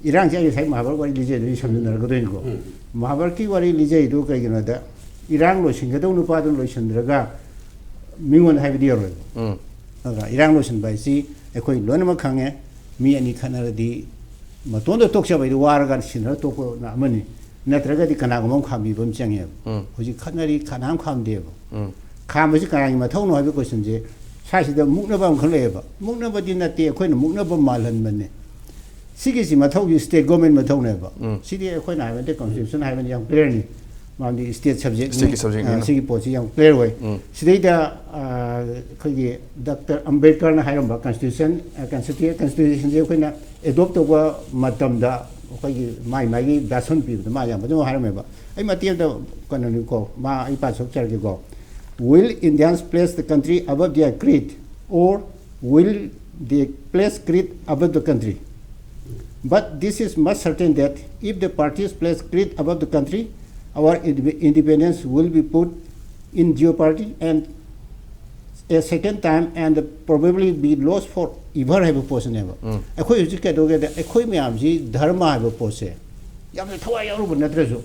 ꯏꯔꯥꯡꯁꯦ ꯑꯩ ꯉꯁꯥꯏ ꯃꯍꯥꯚꯥꯔꯠ ꯋꯥꯔꯤ ꯂꯤꯖꯩꯗꯨ ꯑꯩ ꯁꯝꯖꯤꯟꯅꯔꯛꯀꯗꯣꯏꯅꯤꯀꯣ꯫ ꯃꯍꯥꯚꯥꯔꯠꯀꯤ ꯋꯥꯔꯤ ꯂꯤꯖꯩꯗꯨ ꯀꯩꯒꯤꯅꯣꯗ, ꯏꯔꯥꯡ ꯂꯣꯏꯁꯤꯟꯒꯗꯧ ꯅꯨꯄꯥꯗꯨꯅ ꯂꯣꯏꯁꯤꯟꯗ꯭ꯔꯒ ꯃꯤꯉꯣꯟꯗ ꯍꯥꯏꯕꯗꯤ ꯌꯥꯔꯣꯏꯕ꯫ ꯑꯗꯨꯒ ꯏꯔꯥꯡ ꯂꯣꯏꯁꯤꯟꯕ ꯍꯥꯏꯁꯤ ꯑꯩꯈꯣꯏ ꯂꯣꯏꯅꯃꯛ ꯈꯪꯉꯦ꯫ ꯃꯤ ꯑꯅꯤ ꯈꯠꯅꯔꯗꯤ ꯃꯇꯣꯟꯗ ꯇꯣꯛꯆꯕ ꯍꯥꯏꯗꯨ ꯋꯥꯔꯒ ꯁꯤꯟꯅꯔ ꯇꯣꯛꯄꯅ ꯑꯃꯅꯤ꯫ ꯅꯠꯇ꯭ꯔꯒꯗꯤ ꯀꯅꯥꯒꯨꯝꯕ ꯑꯃ ꯈꯥꯝꯕꯤꯕ ꯑꯃ ꯆꯪꯉꯦꯕ꯫ ꯍꯧꯖꯤꯛ ꯈꯠꯅꯔꯤ, ꯀꯅꯥꯝ ꯈꯥꯝꯗꯦꯕ꯫ ꯈꯥꯝꯕꯁꯤ ꯀꯅꯥꯒꯤ ꯃꯊꯧꯅꯣ ꯍꯥꯏꯕ ꯀꯣꯏꯁꯟꯁꯦ ꯁ꯭ꯋꯥꯏꯁꯤꯗ ꯃꯨꯛꯅꯕ ꯑꯃꯈꯛ ꯂꯩꯌꯦꯕ꯫ ꯃꯨꯛꯅꯕꯗꯤ ꯅꯠꯇꯦ, ꯑꯩꯈꯣꯏꯅ ꯃꯨꯛꯅꯕ ꯃꯥꯜꯍꯟꯕꯅꯦ꯫ ꯁꯤꯒꯤꯁꯤ ꯃꯊꯧꯁꯤ ꯁ꯭ꯇꯦꯠ ꯒꯣꯔꯃꯦꯟ ꯃꯊꯧꯅꯦꯕ꯫ ꯁꯤꯗꯤ ꯑꯩꯈꯣꯏꯅ ꯍꯥꯏꯕ ꯅꯠꯇꯦ, ꯀꯟꯁꯇꯤꯇ꯭ꯌꯨꯁꯟ ꯍꯥꯏꯕꯅꯤ, ꯌꯥꯝ ꯀ꯭ꯂꯤꯌꯥꯔꯅꯤ꯫ ꯃꯔꯝꯗꯤ ꯁ꯭ꯇꯦꯠ ꯁꯕꯖꯦꯛ, ꯁ꯭ꯇꯦꯠꯀꯤ ꯁꯕꯖꯦꯛꯅꯤꯅ꯫ ꯁꯤꯒꯤ ꯄꯣꯠꯁꯤ ꯌꯥꯝ ꯀ꯭ꯂꯤꯌꯥꯔ ꯑꯣꯏ꯫ ꯁꯤꯗꯩꯗ ꯑꯩꯈꯣꯏꯒꯤ ꯗꯥꯛꯇꯔ ꯑꯝꯕꯦꯗꯀꯔꯅ ꯍꯥꯏꯔꯝꯕ ꯀꯟꯁꯇꯤꯇ꯭ꯌꯨꯁꯟ, ꯀꯟꯁꯇꯤꯇ꯭ꯌꯨꯁꯟꯁꯦ ꯑꯩꯈꯣꯏꯅ ꯑꯦꯗꯣꯞ ꯇꯧꯕ ꯃꯇꯝꯗ ꯑꯩꯈꯣꯏꯒꯤ ꯃꯥꯏ ꯃꯥꯏꯒꯤ ꯚꯥꯁꯟ ꯄꯤꯕꯗ ꯃꯥ ꯌꯥꯝ ꯐꯖꯅ ꯍꯥꯏꯔꯝꯃꯦꯕ꯫ ꯑꯩ ꯃꯇꯦꯛ ꯑꯝꯇ ꯀꯩꯅꯣꯅꯤꯀꯣ, ꯃꯥ ꯑꯩ ꯄꯥꯊꯣꯛꯆꯔꯒꯦꯀꯣ꯫ Will Indians place the country above their creed, or will they place creed above the country? But this is much certain that if the parties place creed above the country, our independence will be put in jeopardy and a second time and probably be lost forever ꯍꯥꯏꯕ ꯄꯣꯠꯁꯤꯅꯦꯕ꯫ ꯑꯩꯈꯣꯏ ꯍꯧꯖꯤꯛ ꯀꯩꯗꯧꯒꯦꯗ, ꯑꯩꯈꯣꯏ ꯃꯌꯥꯝꯁꯤ ꯙꯔꯃ ꯍꯥꯏꯕ ꯄꯣꯠꯁꯦ ꯌꯥꯝꯅ ꯊꯋꯥꯏ ꯌꯥꯎꯔꯨꯕ ꯅꯠꯇ꯭ꯔꯁꯨ,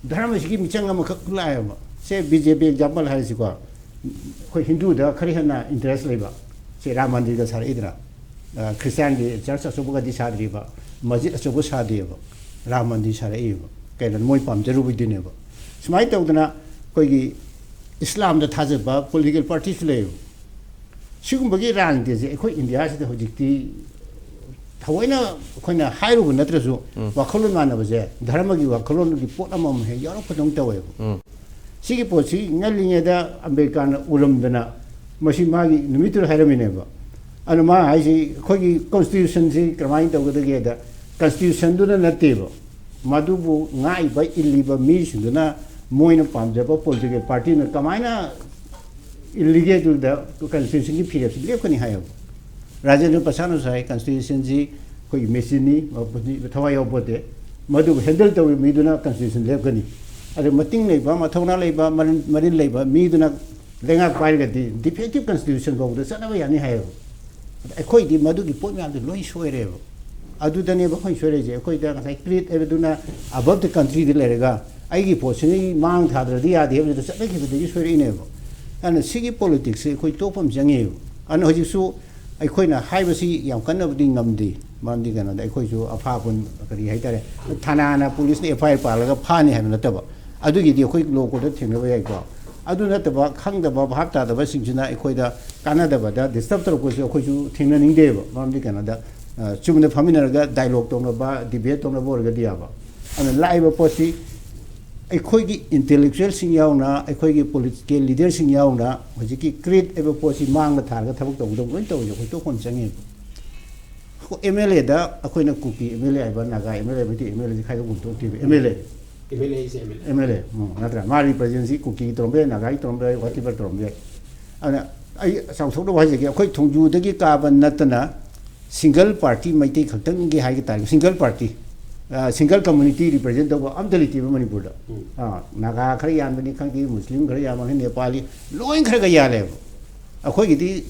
ꯙꯔꯃꯁꯤꯒꯤ ꯃꯤꯆꯪ ꯑꯃꯈꯛ ꯂꯥꯛꯑꯦꯕ꯫ ꯁꯦ, ꯕꯤ ꯖꯦ ꯄꯤ ꯑꯦꯛꯖꯥꯝꯄꯜ ꯍꯥꯏꯔꯁꯤꯀꯣ꯫ ꯑꯩꯈꯣꯏ ꯍꯤꯟꯗꯨꯗ ꯈꯔ ꯍꯦꯟꯅ ꯏꯟꯇꯔꯦꯁ ꯂꯩꯕ, ꯁꯦ, ꯔꯥꯝ ꯃꯟꯗꯤꯔꯒ ꯁꯥꯔꯛꯏꯗꯅ꯫ ꯈ꯭ꯔꯤꯁꯇꯤꯌꯥꯟꯒꯤ ꯆꯔꯆ ꯑꯆꯧꯕꯒꯗꯤ ꯁꯥꯗ꯭ꯔꯤꯕ, ꯃꯁꯖꯤꯗ ꯑꯆꯧꯕ ꯁꯥꯗꯦꯕ, ꯔꯥꯝ ꯃꯟꯗꯤꯔ ꯁꯥꯔꯛꯏꯕ꯫ ꯀꯩꯅꯣ, ꯃꯣꯏ ꯄꯥꯝꯖꯔꯨꯕꯩꯗꯨꯅꯦꯕ꯫ ꯁꯨꯃꯥꯏꯅ ꯇꯧꯗꯅ ꯑꯩꯈꯣꯏꯒꯤ ꯏꯁꯂꯥꯝꯗ ꯊꯥꯖꯕ ꯄꯣꯂꯤꯇꯤꯀꯦꯜ ꯄꯥꯔꯇꯤꯁꯨ ꯂꯩꯌꯦꯕ꯫ ꯁꯤꯒꯨꯝꯕꯒꯤ ꯔꯥꯖꯅꯤꯇꯤꯁꯦ ꯑꯩꯈꯣꯏ ꯏꯟꯗꯤꯌꯥꯁꯤꯗ ꯍꯧꯖꯤꯛꯇꯤ ꯊꯑꯣꯏꯅ ꯑꯩꯈꯣꯏꯅ ꯍꯥꯏꯔꯨꯕ ꯅꯠꯇ꯭ꯔꯁꯨ, ꯋꯥꯈꯜꯂꯣꯟ ꯃꯥꯟꯅꯕꯁꯦ, ꯙꯔꯃꯒꯤ ꯋꯥꯈꯜꯂꯣꯟꯒꯤ ꯄꯣꯠ ꯑꯃꯃꯝ ꯍꯦꯛ ꯌꯥꯎꯔꯛꯄꯗꯧꯅ ꯇꯧꯋꯦꯕ꯫ ꯁꯤꯒꯤ ꯄꯣꯠꯁꯤ ꯉꯜꯂꯤꯉꯩꯗ ꯑꯝꯕꯦꯗꯀꯔꯅ ꯎꯔꯝꯗꯅ ꯃꯁꯤ ꯃꯥꯒꯤ ꯅꯨꯃꯤꯠꯇꯨꯗ ꯍꯥꯏꯔꯝꯃꯤꯅꯦꯕ꯫ ꯑꯗꯨ ꯃꯥ ꯍꯥꯏꯁꯤ ꯑꯩꯈꯣꯏꯒꯤ ꯀꯣꯟꯁꯇꯤꯇ꯭ꯌꯨꯁꯟꯁꯤ ꯀꯃꯥꯏꯅ ꯇꯧꯒꯗꯒꯦꯗ, ꯀꯟꯁꯇꯤꯇ꯭ꯌꯨꯁꯟꯗꯨꯅ ꯅꯠꯇꯦꯕ, ꯃꯗꯨꯕꯨ ꯉꯥꯛꯏꯕ ꯏꯜꯂꯤꯕ ꯃꯤꯁꯤꯡꯗꯨꯅ ꯃꯣꯏꯅ ꯄꯥꯝꯖꯕ ꯄꯣꯂꯤꯇꯤꯀꯦꯜ ꯄꯥꯔꯇꯤꯅ ꯀꯃꯥꯏꯅ ꯏꯜꯂꯤꯒꯦ ꯑꯗꯨꯗ ꯀꯟꯁꯇꯤꯇ꯭ꯌꯨꯁꯟꯒꯤ ꯐꯤꯔꯦꯞꯁꯤ ꯂꯦꯞꯀꯅꯤ ꯍꯥꯏꯌꯦꯕ꯫ ꯔꯥꯖꯦꯟꯗ꯭ꯔ ꯄ꯭ꯔꯁꯥꯗꯅꯁꯨ ꯍꯥꯏ, ꯀꯟꯁꯇꯤꯇ꯭ꯌꯨꯁꯟꯁꯤ ꯑꯩꯈꯣꯏꯒꯤ ꯃꯦꯆꯤꯟꯅꯤ, ꯊꯋꯥꯏ ꯌꯥꯎꯄꯣꯠꯇꯦ, ꯃꯗꯨꯕꯨ ꯍꯦꯟꯗꯜ ꯇꯧꯔꯤꯕ ꯃꯤꯗꯨꯅ ꯀꯟꯁꯇꯤꯇ꯭ꯌꯨꯁꯟ ꯂꯦꯞꯀꯅꯤ꯫ ꯑꯗꯨ ꯃꯇꯤꯡ ꯂꯩꯕ, ꯃꯊꯧꯅꯥ ꯂꯩꯕ, ꯃꯔꯤꯟ ꯃꯔꯤꯟ ꯂꯩꯕ ꯃꯤꯗꯨꯅ ꯂꯩꯉꯥꯛ ꯄꯥꯏꯔꯒꯗꯤ ꯗꯤꯐꯦꯛꯇꯤꯞ ꯀꯟꯁꯇꯤꯇ꯭ꯌꯨꯁꯟ ꯐꯥꯎꯕꯗ ꯆꯠꯅꯕ ꯌꯥꯅꯤ ꯍꯥꯏꯌꯦꯕ꯫ ꯑꯩꯈꯣꯏꯗꯤ ꯃꯗꯨꯒꯤ ꯄꯣꯠ ꯃꯌꯥꯝꯗꯨ ꯂꯣꯏ ꯁꯣꯏꯔꯦꯕ꯫ ꯑꯗꯨꯗꯅꯦꯕ ꯑꯩꯈꯣꯏꯅ ꯁꯣꯏꯔꯛꯏꯁꯦ꯫ ꯑꯩꯈꯣꯏꯗ ꯉꯁꯥꯏ ꯀ꯭ꯔꯤꯠ ꯍꯥꯏꯕꯗꯨꯅ ꯑꯕꯞ ꯗ ꯀꯟꯇ꯭ꯔꯤꯗ ꯂꯩꯔꯒ ꯑꯩꯒꯤ ꯄꯣꯠꯁꯤꯅ ꯑꯩ ꯃꯥꯡ ꯊꯥꯗ꯭ꯔꯗꯤ ꯌꯥꯗꯦ ꯍꯥꯏꯕꯗꯨꯗ ꯆꯠꯅꯈꯤꯕꯗꯒꯤ ꯁꯣꯏꯔꯛꯏꯅꯦꯕ꯫ ꯑꯗꯨꯅ ꯁꯤꯒꯤ ꯄꯣꯂꯤꯇꯤꯛꯁꯁꯦ ꯑꯩꯈꯣꯏ ꯇꯣꯛꯄ ꯑꯃ ꯆꯪꯉꯦꯕ꯫ ꯑꯗꯨꯅ ꯍꯧꯖꯤꯛꯁꯨ ꯑꯩꯈꯣꯏꯅ ꯍꯥꯏꯕꯁꯤ ꯌꯥꯝ ꯀꯟꯅꯕꯨꯗꯤ ꯉꯝꯗꯦ꯫ ꯃꯔꯝꯗꯤ ꯀꯩꯅꯣꯗ ꯑꯩꯈꯣꯏꯁꯨ ꯑꯐꯥ ꯑꯄꯨꯟ ꯀꯔꯤ ꯍꯥꯏꯇꯥꯔꯦ, ꯊꯥꯅꯥꯅ ꯄꯨꯂꯤꯁꯅ ꯑꯦꯐ ꯑꯥꯏ ꯑꯥꯔ ꯄꯥꯜꯂꯒ ꯐꯥꯅꯤ ꯍꯥꯏꯕ ꯅꯠꯇꯕ꯫ ꯑꯗꯨꯒꯤꯗꯤ ꯑꯩꯈꯣꯏ ꯂꯣ ꯀꯣꯔꯠꯇ ꯊꯦꯡꯅꯕ ꯌꯥꯏꯀꯣ꯫ ꯑꯗꯨ ꯅꯠꯇꯕ ꯈꯪꯗꯕ ꯚꯥꯞ ꯇꯥꯗꯕꯁꯤꯡꯁꯤꯅ ꯑꯩꯈꯣꯏꯗ ꯀꯥꯟꯅꯗꯕꯗ ꯗꯤꯁꯇꯔꯕ ꯇꯧꯔꯛꯄꯁꯨ ꯑꯩꯈꯣꯏꯁꯨ ꯊꯦꯡꯅꯅꯤꯡꯗꯦꯕ꯫ ꯃꯔꯝꯗꯤ ꯀꯩꯅꯣꯗ, ꯑ, ꯆꯨꯝꯅ ꯐꯝꯃꯤꯟꯅꯔꯒ ꯗꯥꯏꯂꯣꯛ ꯇꯧꯅꯕ, ꯗꯤꯕꯦꯠ ꯇꯧꯅꯕ ꯑꯣꯏꯔꯒꯗꯤ ꯌꯥꯕ꯫ ꯑꯗꯨꯅ ꯂꯥꯛꯏꯕ ꯄꯣꯠꯁꯤ ꯑꯩꯈꯣꯏꯒꯤ ꯏꯟꯇꯦꯂꯦꯛꯆꯨꯋꯦꯜꯁꯤꯡ ꯌꯥꯎꯅ, ꯑꯩꯈꯣꯏꯒꯤ ꯄꯣꯂꯤꯇꯤꯀꯦꯜ ꯂꯤꯗꯔꯁꯤꯡ ꯌꯥꯎꯅ ꯍꯧꯖꯤꯛꯀꯤ ꯀ꯭ꯔꯤꯠ ꯍꯥꯏꯕ ꯄꯣꯠꯁꯤ ꯃꯥꯡꯗ ꯊꯥꯔꯒ ꯊꯕꯛ ꯇꯧꯒꯗꯧꯕ ꯂꯣꯏ ꯇꯧꯔꯤꯁꯦ ꯑꯩꯈꯣꯏ ꯇꯣꯛꯐꯝ ꯆꯪꯉꯦꯕ꯫ ꯑꯦꯝ ꯑꯦꯜ ꯑꯦꯗ ꯑꯩꯈꯣꯏꯅ ꯀꯨꯀꯤ ꯑꯦꯝ ꯑꯦꯜ ꯑꯦ ꯍꯥꯏꯕ, Naga M L A, Meitei M L ꯑꯦꯁꯤ ꯈꯥꯏꯗꯣꯛꯐꯝ ꯊꯣꯛꯇꯦꯕ꯫ M L A, M L A is M L A. M L A, um, ꯅꯠꯇ꯭ꯔꯥ? ꯃꯥ ꯔꯤꯄ꯭ꯔꯖꯦꯟꯁꯤ ꯀꯨꯀꯤꯒꯤ ꯇꯧꯔꯝꯕ ꯌꯥꯏ, ꯅꯥꯒꯥꯒꯤ ꯇꯧꯔꯝꯕ ꯌꯥꯏ, ꯋꯥꯇꯤꯕꯔ ꯇꯧꯔꯝꯕ ꯌꯥꯏ꯫ ꯑꯗꯨꯅ ꯑꯩ ꯆꯥꯎꯊꯣꯛꯅꯕ ꯍꯥꯏꯖꯒꯦ, ꯑꯩꯈꯣꯏ ꯊꯣꯡꯖꯨꯗꯒꯤ ꯀꯥꯕ ꯅꯠꯇꯅ ꯁꯤꯡꯒꯜ ꯄꯥꯔꯇꯤ ꯃꯩꯇꯩ ꯈꯛꯇꯪꯒꯤ ꯍꯥꯏꯒ ꯇꯥꯔꯦ, ꯁꯤꯡꯒꯜ ꯄꯥꯔꯇꯤ, ꯁꯤꯡꯒꯜ ꯀꯝꯃꯨꯅꯤꯇꯤ ꯔꯤꯄ꯭ꯔꯖꯦꯟ ꯇꯧꯕ ꯑꯝꯇ ꯂꯩꯇꯦꯕ ꯃꯅꯤꯄꯨꯔꯗ꯫ ꯎꯝ꯫ ꯑꯥ, ꯅꯥꯒꯥ ꯈꯔ ꯌꯥꯟꯕꯅꯤ ꯈꯪꯗꯦ, ꯃꯨꯁꯂꯤꯝ ꯈꯔ ꯌꯥꯟꯕꯅꯤ, ꯅꯦꯄꯥꯂꯤ, ꯂꯣꯏ ꯈꯔꯒ ꯌꯥꯜꯂꯦꯕ꯫ ꯑꯩꯈꯣꯏꯒꯤꯗꯤ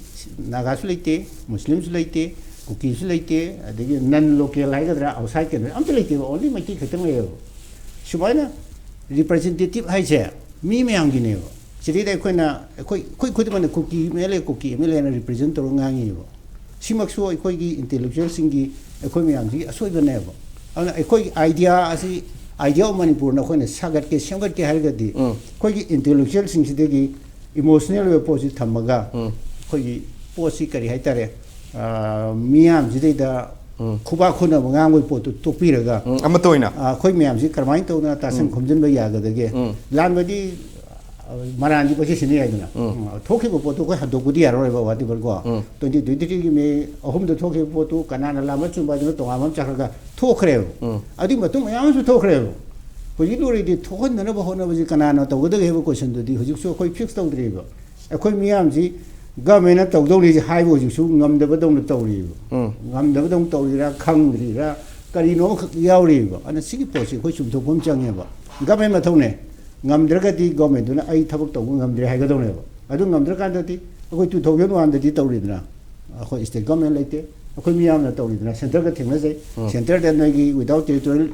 ꯅꯥꯒꯥꯁꯨ ꯂꯩꯇꯦ, ꯃꯨꯁꯂꯤꯝꯁꯨ ꯂꯩꯇꯦ, ꯀꯨꯀꯤꯁꯨ ꯂꯩꯇꯦ, ꯑꯗꯒꯤ ꯅꯟ ꯂꯣꯀꯦꯜ ꯍꯥꯏꯒꯗ꯭ꯔꯥ, ꯑꯥꯎꯠꯁꯥꯏꯠ ꯀꯩꯅꯣ ꯑꯝꯇ ꯂꯩꯇꯦꯕ, ꯑꯣꯟꯂꯤ ꯃꯩꯇꯩ ꯈꯛꯇꯪ ꯂꯩꯌꯦꯕ꯫ ꯁꯨꯃꯥꯏꯅ ꯔꯤꯄ꯭ꯔꯖꯦꯟꯇꯦꯇꯤꯞ ꯍꯥꯏꯁꯦ ꯃꯤ ꯃꯌꯥꯝꯒꯤꯅꯦꯕ꯫ ꯁꯤꯗꯩꯗ ꯑꯩꯈꯣꯏꯅ, ꯑꯩꯈꯣꯏ, ꯑꯩꯈꯣꯏ ꯈꯨꯗꯤꯡꯃꯛꯅ Kuki M L A, Kuki M L ꯑꯦꯅ ꯔꯤꯄ꯭ꯔꯖꯦꯟ ꯇꯧꯔꯒ ꯉꯥꯡꯉꯤꯕ꯫ ꯁꯤꯃꯛꯁꯨ ꯑꯩꯈꯣꯏꯒꯤ ꯏꯟꯇꯦꯂꯦꯛꯆꯨꯋꯦꯜꯁꯤꯡꯒꯤ, ꯑꯩꯈꯣꯏ ꯃꯌꯥꯝꯁꯤꯒꯤ ꯑꯁꯣꯏꯕꯅꯦꯕ꯫ ꯑꯗꯨꯅ ꯑꯩꯈꯣꯏꯒꯤ ꯑꯥꯏꯗꯤꯌꯥ ꯑꯁꯤ, ꯑꯥꯏꯗꯤꯌꯥ ꯑꯣꯐ ꯃꯅꯤꯄꯨꯔꯅ ꯑꯩꯈꯣꯏꯅ ꯁꯥꯒꯠꯀꯦ, ꯁꯦꯝꯒꯠꯀꯦ ꯍꯥꯏꯔꯒꯗꯤ, ꯎꯝ꯫ ꯑꯩꯈꯣꯏꯒꯤ ꯏꯟꯇꯦꯂꯦꯛꯆꯨꯋꯦꯜꯁꯤꯡꯁꯤꯗꯒꯤ ꯏꯃꯣꯁꯅꯦꯜ ꯑꯣꯏꯕ ꯄꯣꯠꯁꯤ ꯊꯝꯃꯒ, ꯎꯝ꯫ ꯑꯩꯈꯣꯏꯒꯤ ꯄꯣꯠꯁꯤ ꯀꯔꯤ ꯍꯥꯏꯇꯥꯔꯦ, ꯑꯥ, ꯃꯤꯌꯥꯝꯁꯤꯗꯩꯗ ꯎꯝ꯫ ꯈꯨꯕꯥꯛ ꯈꯨꯅꯕ ꯉꯥꯡꯕꯒꯤ ꯄꯣꯠꯇꯨ ꯇꯣꯛꯄꯤꯔꯒ, ꯎꯝ, ꯑꯃꯠꯇ ꯑꯣꯏꯅ꯫ ꯑꯥ, ꯑꯩꯈꯣꯏ ꯃꯌꯥꯝꯁꯤ ꯀꯔꯝꯍꯥꯏꯅ ꯇꯧꯗꯅ ꯇꯥꯁꯟ ꯎꯝ꯫ ꯈꯣꯝꯖꯤꯟꯕ ꯌꯥꯒꯗꯒꯦ? ꯎꯝ꯫ ꯂꯥꯟꯕꯗꯤ, ꯑꯥ, ꯃꯔꯥꯟꯗꯤ ꯄꯪꯁꯤ ꯁꯤꯟꯅ ꯌꯥꯏꯗꯅ꯫ ꯎꯝ꯫ ꯎꯝ, ꯊꯣꯛꯈꯤꯕ ꯄꯣꯠꯇꯨ ꯑꯩꯈꯣꯏ ꯍꯟꯗꯣꯛꯄꯗꯤ ꯌꯥꯔꯔꯣꯏꯕ, ꯋꯥꯇꯤꯕꯔ ꯀꯣ꯫ ꯎꯝ꯫ ꯇ꯭ꯋꯦꯟꯇꯤ ꯇ꯭ꯋꯦꯟꯇꯤ ꯊ꯭ꯔꯤꯒꯤ ꯃꯦ ꯑꯍꯨꯝꯗ ꯊꯣꯛꯈꯤꯕ ꯄꯣꯠꯇꯨ ꯀꯅꯥꯅ ꯂꯥꯟꯕ ꯆꯨꯝꯕ ꯍꯥꯏꯗꯨꯅ ꯇꯣꯉꯥꯟꯕ ꯑꯃ ꯆꯠꯈ꯭ꯔꯒ ꯊꯣꯛꯈ꯭ꯔꯦꯕ꯫ ꯎꯝ꯫ ꯑꯗꯨꯒꯤ ꯃꯇꯨꯡ ꯃꯌꯥꯝ ꯑꯃꯁꯨ ꯊꯣꯛꯈ꯭ꯔꯦꯕ꯫ ꯍꯧꯖꯤꯛ ꯂꯣꯏꯔꯗꯤ ꯊꯣꯛꯍꯟꯗꯅꯕ ꯍꯣꯠꯅꯕꯁꯤ ꯀꯅꯥꯅ ꯇꯧꯒꯗꯒꯦ ꯍꯥꯏꯕ ꯀꯣꯏꯁꯟꯗꯨꯗꯤ ꯍꯧꯖꯤꯛꯁꯨ ꯑꯩꯈꯣꯏ ꯐꯤꯛꯁ ꯇꯧꯗ꯭ꯔꯤꯕ꯫ ꯑꯩꯈꯣꯏ ꯃꯤꯌꯥꯝꯁꯤ ꯒꯃꯦꯟꯅ ꯇꯧꯗꯧꯅꯤ ꯍꯥꯏꯕ ꯍꯧꯖꯤꯛꯁꯨ ꯉꯝꯗꯕꯗꯧꯅ ꯇꯧꯔꯤꯕ꯫ ꯎꯝ꯫ ꯉꯝꯗꯕꯗꯧꯅ ꯇꯧꯔꯤꯔꯥ, ꯈꯪꯗ꯭ꯔꯤꯔꯥ, ꯀꯔꯤꯅꯣ ꯑꯃꯈꯛ ꯌꯥꯎꯔꯤꯕ꯫ ꯑꯗꯨꯅ ꯁꯤꯒꯤ ꯄꯣꯠꯁꯤ ꯑꯩꯈꯣꯏ ꯆꯨꯝꯊꯣꯛꯄ ꯑꯃ ꯆꯪꯉꯦꯕ꯫ ꯒꯃꯦꯟ ꯃꯊꯧꯅꯦ꯫ ꯉꯝꯗ꯭ꯔꯒꯗꯤ ꯒꯣꯔꯃꯦꯟꯗꯨꯅ ꯑꯩ ꯊꯕꯛ ꯇꯧꯕ ꯉꯝꯗ꯭ꯔꯦ ꯍꯥꯏꯒꯗꯧꯅꯦꯕ꯫ ꯑꯗꯨ ꯉꯝꯗ꯭ꯔꯀꯥꯟꯗꯗꯤ ꯑꯩꯈꯣꯏ ꯇꯨ ꯊꯥꯎꯖꯟ ꯋꯥꯟꯗꯗꯤ ꯇꯧꯔꯤꯗꯅ꯫ ꯑꯩꯈꯣꯏ ꯁ꯭ꯇꯦꯠ ꯒꯣꯔꯃꯦꯟ ꯂꯩꯇꯦ꯫ ꯑꯩꯈꯣꯏ ꯃꯤꯌꯥꯝꯅ ꯇꯧꯔꯤꯗꯅ ꯁꯦꯟꯇꯔꯒ ꯊꯦꯡꯅꯖꯩ꯫ ꯁꯦꯟꯇꯔꯗ ꯅꯣꯏꯒꯤ without territorial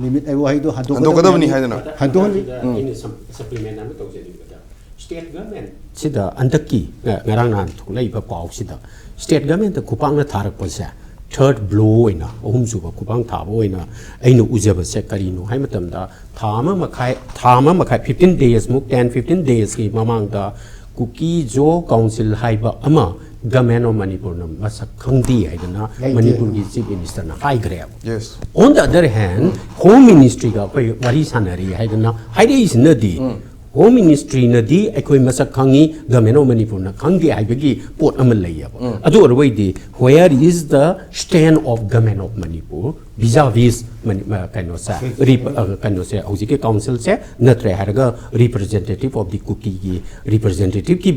limit ꯍꯥꯏꯕ ꯋꯥꯍꯩꯗꯣ ꯍꯟꯗꯣꯛꯀꯗꯕꯅꯤ ꯍꯟꯗꯣꯛꯀꯗꯕꯅꯤ ꯍꯥꯏꯗꯅ꯫ ꯍꯟꯗꯣꯛꯍꯟꯕꯤ꯫ ꯑꯗꯨꯗ ꯑꯩꯅ ꯁꯝ- supplement ꯑꯃ ꯇꯧꯖꯅꯤꯡꯕꯗ, ꯁ꯭ꯇꯦꯠ ꯒꯣꯔꯃꯦꯟ ꯁꯤꯗ ꯍꯟꯗꯛꯀꯤ ꯉ- ꯉꯔꯥꯡ ꯅꯍꯥꯟ ꯊꯣꯛꯂꯛꯏꯕ ꯄꯥꯎꯁꯤꯗ ꯁ꯭ꯇꯦꯠ ꯒꯣꯔꯃꯦꯟꯗ ꯈꯨꯄꯥꯛꯅ ꯊꯥꯔꯛꯄꯁꯦ, ꯊꯔꯠ ꯕ꯭ꯂꯣ ꯑꯣꯏꯅ, ꯑꯍꯨꯝꯁꯨꯕ ꯈꯨꯄꯥꯛ ꯊꯥꯕ ꯑꯣꯏꯅ ꯑꯩꯅ ꯎꯖꯕꯁꯦ ꯀꯔꯤꯅꯣ ꯍꯥꯏ ꯃꯇꯝꯗ, ꯊꯥ ꯑꯃ ꯃꯈꯥꯏ, ꯊꯥ ꯑꯃ ꯃꯈꯥꯏ, fifteen days ꯃꯨꯛ, ten fifteen days ꯀꯤ ꯃꯃꯥꯡꯗ ꯀꯨꯀꯤ ꯖꯣ ꯀꯥꯎꯟꯁꯤꯜ ꯍꯥꯏꯕ ꯑꯃ ꯒꯃꯦꯟ ꯑꯣꯐ ꯃꯅꯤꯄꯨꯔꯅ ꯃꯁꯛ ꯈꯪꯗꯦ ꯍꯥꯏꯗꯅ ꯂꯩꯇꯦ꯫ ꯃꯅꯤꯄꯨꯔꯒꯤ ꯆꯤꯐ ꯃꯤꯅꯤꯁꯇꯔꯅ ꯍꯥꯏꯈ꯭ꯔꯦꯕ꯫ Yes. On the other hand, home ꯃꯤꯅꯤꯁꯇ꯭ꯔꯤꯒ ꯑꯩꯈꯣꯏ ꯋꯥꯔꯤ ꯁꯥꯟꯅꯔꯤ ꯍꯥꯏꯗꯅ ꯍꯥꯏꯔꯛꯏꯁꯤꯅꯗꯤ, ꯍꯣꯝ ꯃꯤꯅꯤꯁꯇ꯭ꯔꯤꯅꯗꯤ ꯑꯩꯈꯣꯏ ꯃꯁꯛ ꯈꯪꯉꯤ, ꯒꯃꯦꯟ ꯑꯣꯐ ꯃꯅꯤꯄꯨꯔꯅ ꯈꯪꯗꯦ ꯍꯥꯏꯕꯒꯤ ꯄꯣꯠ ꯑꯃ ꯂꯩꯌꯦꯕ꯫ ꯑꯗꯨ ꯑꯣꯏꯔꯕꯗꯤ, where is the stand of government of Manipur vis-a-vis ꯀꯩꯅꯣꯁꯦ, ꯔꯤꯞ- ꯑ, ꯀꯩꯅꯣꯁꯦ, ꯍꯧꯖꯤꯛꯀꯤ ꯀꯥꯎꯟꯁꯤꯜꯁꯦ ꯅꯠꯇ꯭ꯔꯦ ꯍꯥꯏꯔꯒ, representative of the ꯀꯨꯀꯤꯒꯤ ꯔꯤꯄ꯭ꯔꯖꯦꯟꯇꯦꯇꯤꯞꯀꯤ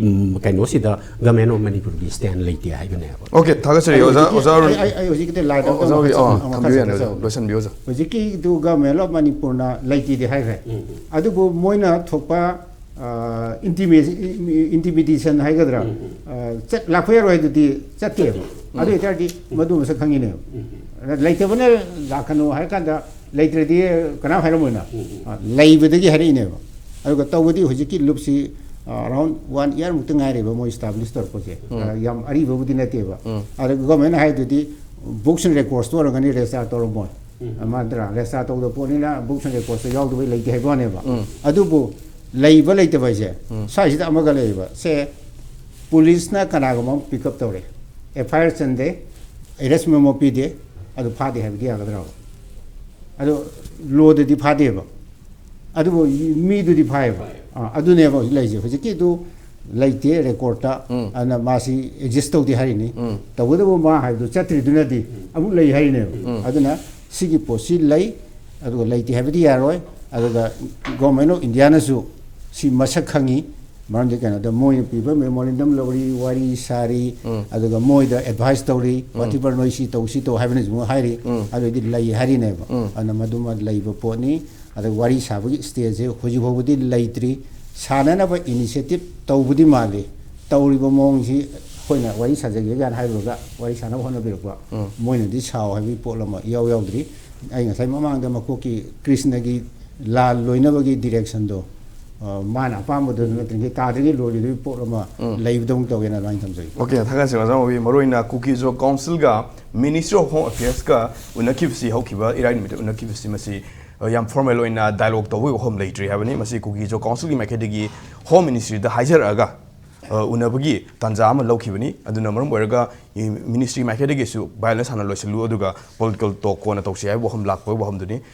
ꯀꯩꯅꯣꯁꯤꯗ ꯒꯃꯦꯟ ꯑꯣꯐ ꯃꯅꯤꯄꯨꯔꯒꯤ ꯁ꯭ꯇꯦꯟ ꯂꯩꯇꯦ ꯍꯥꯏꯕꯅꯦꯕ꯫ Okay, ꯊꯥꯒꯠꯆꯔꯤ ꯑꯣꯖꯥ꯫ ꯑꯣꯖꯥ ꯑꯔꯨꯟ꯫ ꯑꯩ ꯑꯩ ꯍꯧꯖꯤꯛꯀꯤꯗ ꯂꯥꯏꯗ ꯑꯣꯖꯥ ꯑꯔꯨꯟ, ꯑꯣ, ꯑꯃꯈꯛ ꯊꯝꯕꯤꯌꯨ ꯌꯥꯅꯤ ꯑꯣꯖꯥ, ꯆꯠꯆꯧ꯫ ꯂꯣꯏꯁꯤꯟꯕꯤꯌꯨ ꯑꯣꯖꯥ꯫ ꯍꯧꯖꯤꯛꯀꯤꯗꯨ ꯒꯃꯦꯟ ꯑꯣꯐ ꯃꯅꯤꯄꯨꯔꯅ ꯂꯩꯇꯦꯗꯤ ꯍꯥꯏꯈ꯭ꯔꯦ꯫ ꯑꯗꯨꯕꯨ ꯃꯣꯏꯅ ꯊꯣꯛꯄ ꯏꯟꯇꯤꯃꯤꯗꯦꯁꯟ ꯍꯥꯏꯒꯗ꯭ꯔꯥ, ꯑ, ꯆꯠ ꯂꯥꯛꯄ ꯌꯥꯔꯣꯏ ꯍꯥꯏꯗꯨꯗꯤ ꯆꯠꯇꯦꯕ꯫ ꯑꯗꯨ ꯑꯣꯏꯇꯥꯔꯗꯤ ꯃꯗꯨ ꯃꯁꯛ ꯈꯪꯉꯤꯅꯦꯕ꯫ ꯂꯩꯇꯕꯅ ꯂꯥꯛꯀꯅꯨ ꯍꯥꯏꯔ ꯀꯥꯟꯗ ꯂꯩꯇ꯭ꯔꯗꯤ ꯀꯅꯥꯝ ꯍꯥꯏꯔꯝꯃꯣꯏꯅ꯫ ꯑ, ꯂꯩꯕꯗꯒꯤ ꯍꯥꯏꯔꯛꯏꯅꯦꯕ꯫ ꯑꯗꯨꯒ ꯇꯧꯕꯗꯤ ꯍꯧꯖꯤꯛꯀꯤ ꯂꯨꯞꯁꯤ ꯑꯔꯥꯎꯟ ꯋꯥꯟ ꯏꯌꯥꯔ ꯃꯨꯛꯇ ꯉꯥꯏꯔꯦꯕ ꯃꯣꯏ ꯏꯁꯇꯥꯕ꯭ꯂꯤꯁ ꯇꯧꯔꯛꯄꯁꯦ꯫ ꯑ, ꯌꯥꯝ ꯑꯔꯤꯕꯕꯨꯗꯤ ꯅꯠꯇꯦꯕ꯫ ꯑꯗꯨꯒ ꯒꯣꯔꯃꯦꯟꯅ ꯍꯥꯏꯗꯨꯗꯤ ꯕꯨꯛꯁ ꯑꯦꯟ ꯔꯦꯀꯣꯔꯗꯁꯇ ꯑꯣꯏꯔꯝꯒꯅꯤ, ꯔꯦꯖꯤꯁꯇꯥꯔ ꯇꯧꯔꯝꯃꯣꯏ꯫ ꯃꯥꯗ꯭ꯔꯥ, ꯔꯦꯖꯤꯁꯇꯥꯔ ꯇꯧꯗꯕ ꯄꯣꯠꯅꯤꯅ ꯕꯨꯛꯁ ꯑꯦꯟ ꯔꯦꯀꯣꯔꯗꯁꯇ ꯌꯥꯎꯗꯕꯩ ꯂꯩꯇꯦ ꯍꯥꯏꯕ ꯋꯥꯅꯦꯕ꯫ ꯑꯗꯨꯕꯨ ꯂꯩꯕ ꯂꯩꯇꯕ ꯍꯥꯏꯁꯦ ꯁ꯭ꯋꯥꯏꯁꯤꯗ ꯑꯃꯒ ꯂꯩꯌꯦꯕ꯫ ꯁꯦ, ꯄꯨꯂꯤꯁꯅ ꯀꯅꯥꯒꯨꯝꯕ ꯑꯃ ꯄꯤꯛ ꯑꯞ ꯇꯧꯔꯦ, ꯑꯦꯐ ꯑꯥꯏ ꯑꯥꯔ ꯆꯟꯗꯦ, ꯑꯦꯔꯦꯁ ꯃꯦꯃꯣ ꯄꯤꯗꯦ, ꯑꯗꯨ ꯐꯥꯗꯦ ꯍꯥꯏꯕꯗꯤ ꯌꯥꯒꯗ꯭ꯔꯣ? ꯑꯗꯣ ꯂꯣꯗꯗꯤ ꯐꯥꯗꯦꯕ, ꯑꯗꯨꯕꯨ ꯃꯤꯗꯨꯗꯤ ꯐꯥꯏꯌꯦꯕ꯫ ꯑꯥ, ꯑꯗꯨꯅꯦꯕ ꯍꯧꯖꯤꯛ ꯂꯩꯔꯤꯁꯦ꯫ ꯍꯧꯖꯤꯛꯀꯤꯗꯨ ꯂꯩꯇꯦ ꯔꯦꯀꯣꯔꯠꯇ꯫ ꯑꯗꯨꯅ ꯃꯥꯁꯤ ꯑꯦꯛꯖꯤꯁ ꯇꯧꯗꯦ ꯍꯥꯏꯔꯤꯅꯤ꯫ ꯇꯧꯕꯇꯕꯨ ꯃꯥ ꯍꯥꯏꯕꯗꯨ ꯆꯠꯇ꯭ꯔꯤꯗꯨꯅꯗꯤ ꯑꯃꯨꯛ ꯂꯩ ꯍꯥꯏꯔꯤꯅꯦꯕ꯫ ꯑꯗꯨꯅ ꯁꯤꯒꯤ ꯄꯣꯠꯁꯤ ꯂꯩ, ꯑꯗꯨꯒ ꯂꯩꯇꯦ ꯍꯥꯏꯕꯗꯤ ꯌꯥꯔꯣꯏ꯫ ꯑꯗꯨꯒ ꯒꯣꯔꯃꯦꯟ ꯑꯣꯐ ꯏꯟꯗꯤꯌꯥꯅꯁꯨ ꯁꯤ ꯃꯁꯛ ꯈꯪꯉꯤ꯫ ꯃꯔꯝꯗꯤ ꯀꯩꯅꯣꯗ ꯃꯣꯏꯅ ꯄꯤꯕ ꯃꯦꯃꯣꯔꯦꯟꯗꯝ ꯂꯧꯔꯤ, ꯋꯥꯔꯤ ꯁꯥꯔꯤ, ꯑꯗꯨꯒ ꯃꯣꯏꯗ ꯑꯦꯗꯚꯥꯏꯁ ꯇꯧꯔꯤ, ꯋꯥꯊꯤꯕꯔ ꯅꯣꯏ ꯁꯤ ꯇꯧ, ꯁꯤ ꯇꯧ ꯍꯥꯏꯕꯅꯁꯨ ꯑꯃꯨꯛ ꯍꯥꯏꯔꯤ꯫ ꯑꯗꯨꯗꯤ ꯂꯩ ꯍꯥꯏꯔꯤꯅꯦꯕ꯫ ꯑꯗꯨꯅ ꯃꯗꯨꯃ ꯂꯩꯕ ꯄꯣꯠꯅꯤ꯫ ꯑꯗ ꯋꯥꯔꯤ ꯁꯥꯕꯒꯤ ꯁ꯭ꯇꯦꯖꯁꯦ ꯍꯧꯖꯤꯛ ꯐꯥꯎꯕꯗꯤ ꯂꯩꯇ꯭ꯔꯤ꯫ ꯁꯥꯟꯅꯅꯕ ꯏꯅꯤꯁꯤꯌꯦꯇꯤꯚ ꯇꯧꯕꯗꯤ ꯃꯥꯜꯂꯤ꯫ ꯇꯧꯔꯤꯕ ꯃꯑꯣꯡꯁꯤ ꯑꯩꯈꯣꯏꯅ ꯋꯥꯔꯤ ꯁꯥꯖꯒꯦ ꯀꯥꯏꯅ ꯍꯥꯏꯔꯨꯔꯒ ꯋꯥꯔꯤ ꯁꯥꯟꯅꯕ ꯍꯣꯠꯅꯕꯤꯔꯛꯄ, ꯃꯣꯏꯅꯗꯤ ꯁꯥꯎ ꯍꯥꯏꯕꯒꯤ ꯄꯣꯠ ꯑꯃ ꯏꯌꯥꯎ ꯌꯥꯎꯗ꯭ꯔꯤ꯫ ꯑꯩ ꯉꯁꯥꯏ ꯃꯃꯥꯡꯗ ꯃꯀꯣꯛꯀꯤ ꯀ꯭ꯔꯤꯁꯅꯒꯤ ꯂꯥꯜ ꯂꯣꯏꯅꯕꯒꯤ ꯗꯤꯔꯦꯛꯁꯟꯗꯣ, ꯑ, ꯃꯥꯅ ꯑꯄꯥꯝꯕꯗꯨ ꯅꯠꯇ꯭ꯔꯤꯉꯩ ꯇꯥꯗ꯭ꯔꯤꯉꯩ ꯂꯣꯏꯔꯤꯗꯨꯒꯤ ꯄꯣꯠ ꯑꯃ ꯂꯩꯕꯗꯧꯅ ꯇꯧꯋꯦꯅ ꯑꯗꯨꯃꯥꯏꯅ ꯊꯝꯖꯒꯦ꯫ ꯑꯣꯀꯦ, ꯊꯥꯒꯠꯆꯔꯤ ꯑꯣꯖꯥ ꯃꯣꯕꯤ꯫ ꯃꯔꯨꯑꯣꯏꯅ ꯀꯨꯀꯤ ꯖꯣ ꯀꯥꯎꯟꯁꯤꯜꯒ ꯃꯤꯅꯤꯁꯇ꯭ꯔꯤ ꯑꯣꯐ ꯍꯣꯝ ꯑꯦꯐꯤꯌꯔꯁꯀ ꯎꯅꯈꯤꯕꯁꯤ, ꯍꯧꯈꯤꯕ ꯏꯔꯥꯏ ꯅꯨꯃꯤꯠꯇ ꯎꯅꯈꯤꯕꯁꯤ, ꯃꯁꯤ, ꯑ, ꯌꯥꯝ ꯐꯣꯔꯃꯦꯜ ꯑꯣꯏꯅ ꯗꯥꯏꯂꯣꯒ ꯇꯧꯕꯒꯤ ꯋꯥꯐꯝ ꯂꯩꯇ꯭ꯔꯤ ꯍꯥꯏꯕꯅꯤ꯫ ꯃꯁꯤ ꯀꯨꯀꯤ ꯖꯣ ꯀꯥꯎꯟꯁꯤꯜꯒꯤ ꯃꯥꯏꯀꯩꯗꯒꯤ ꯍꯣꯝ ꯃꯤꯅꯤꯁꯇ꯭ꯔꯤꯗ ꯍꯥꯏꯖꯔꯛꯑꯒ, ꯑ, ꯎꯅꯕꯒꯤ ꯇꯥꯟꯖꯥ ꯑꯃ ꯂꯧꯈꯤꯕꯅꯤ꯫ ꯑꯗꯨꯅ ꯃꯔꯝ ꯑꯣꯏꯔꯒ ꯃꯤꯅꯤꯁꯇ꯭ꯔꯤ ꯃꯥꯏꯀꯩꯗꯒꯤꯁꯨ ꯚꯥꯏꯑꯣꯂꯦꯟꯁ ꯍꯥꯟꯅ ꯂꯣꯏꯁꯤꯜꯂꯨ, ꯑꯗꯨꯒ ꯄꯣꯂꯤꯇꯤꯀꯦꯜ ꯇꯣꯛ ꯀꯣꯟꯅ ꯇꯧꯁꯤ ꯍꯥꯏꯕ ꯋꯥꯐꯝ ꯂꯥꯛꯄꯒꯤ ꯋꯥꯐꯝꯗꯨꯅꯤ꯫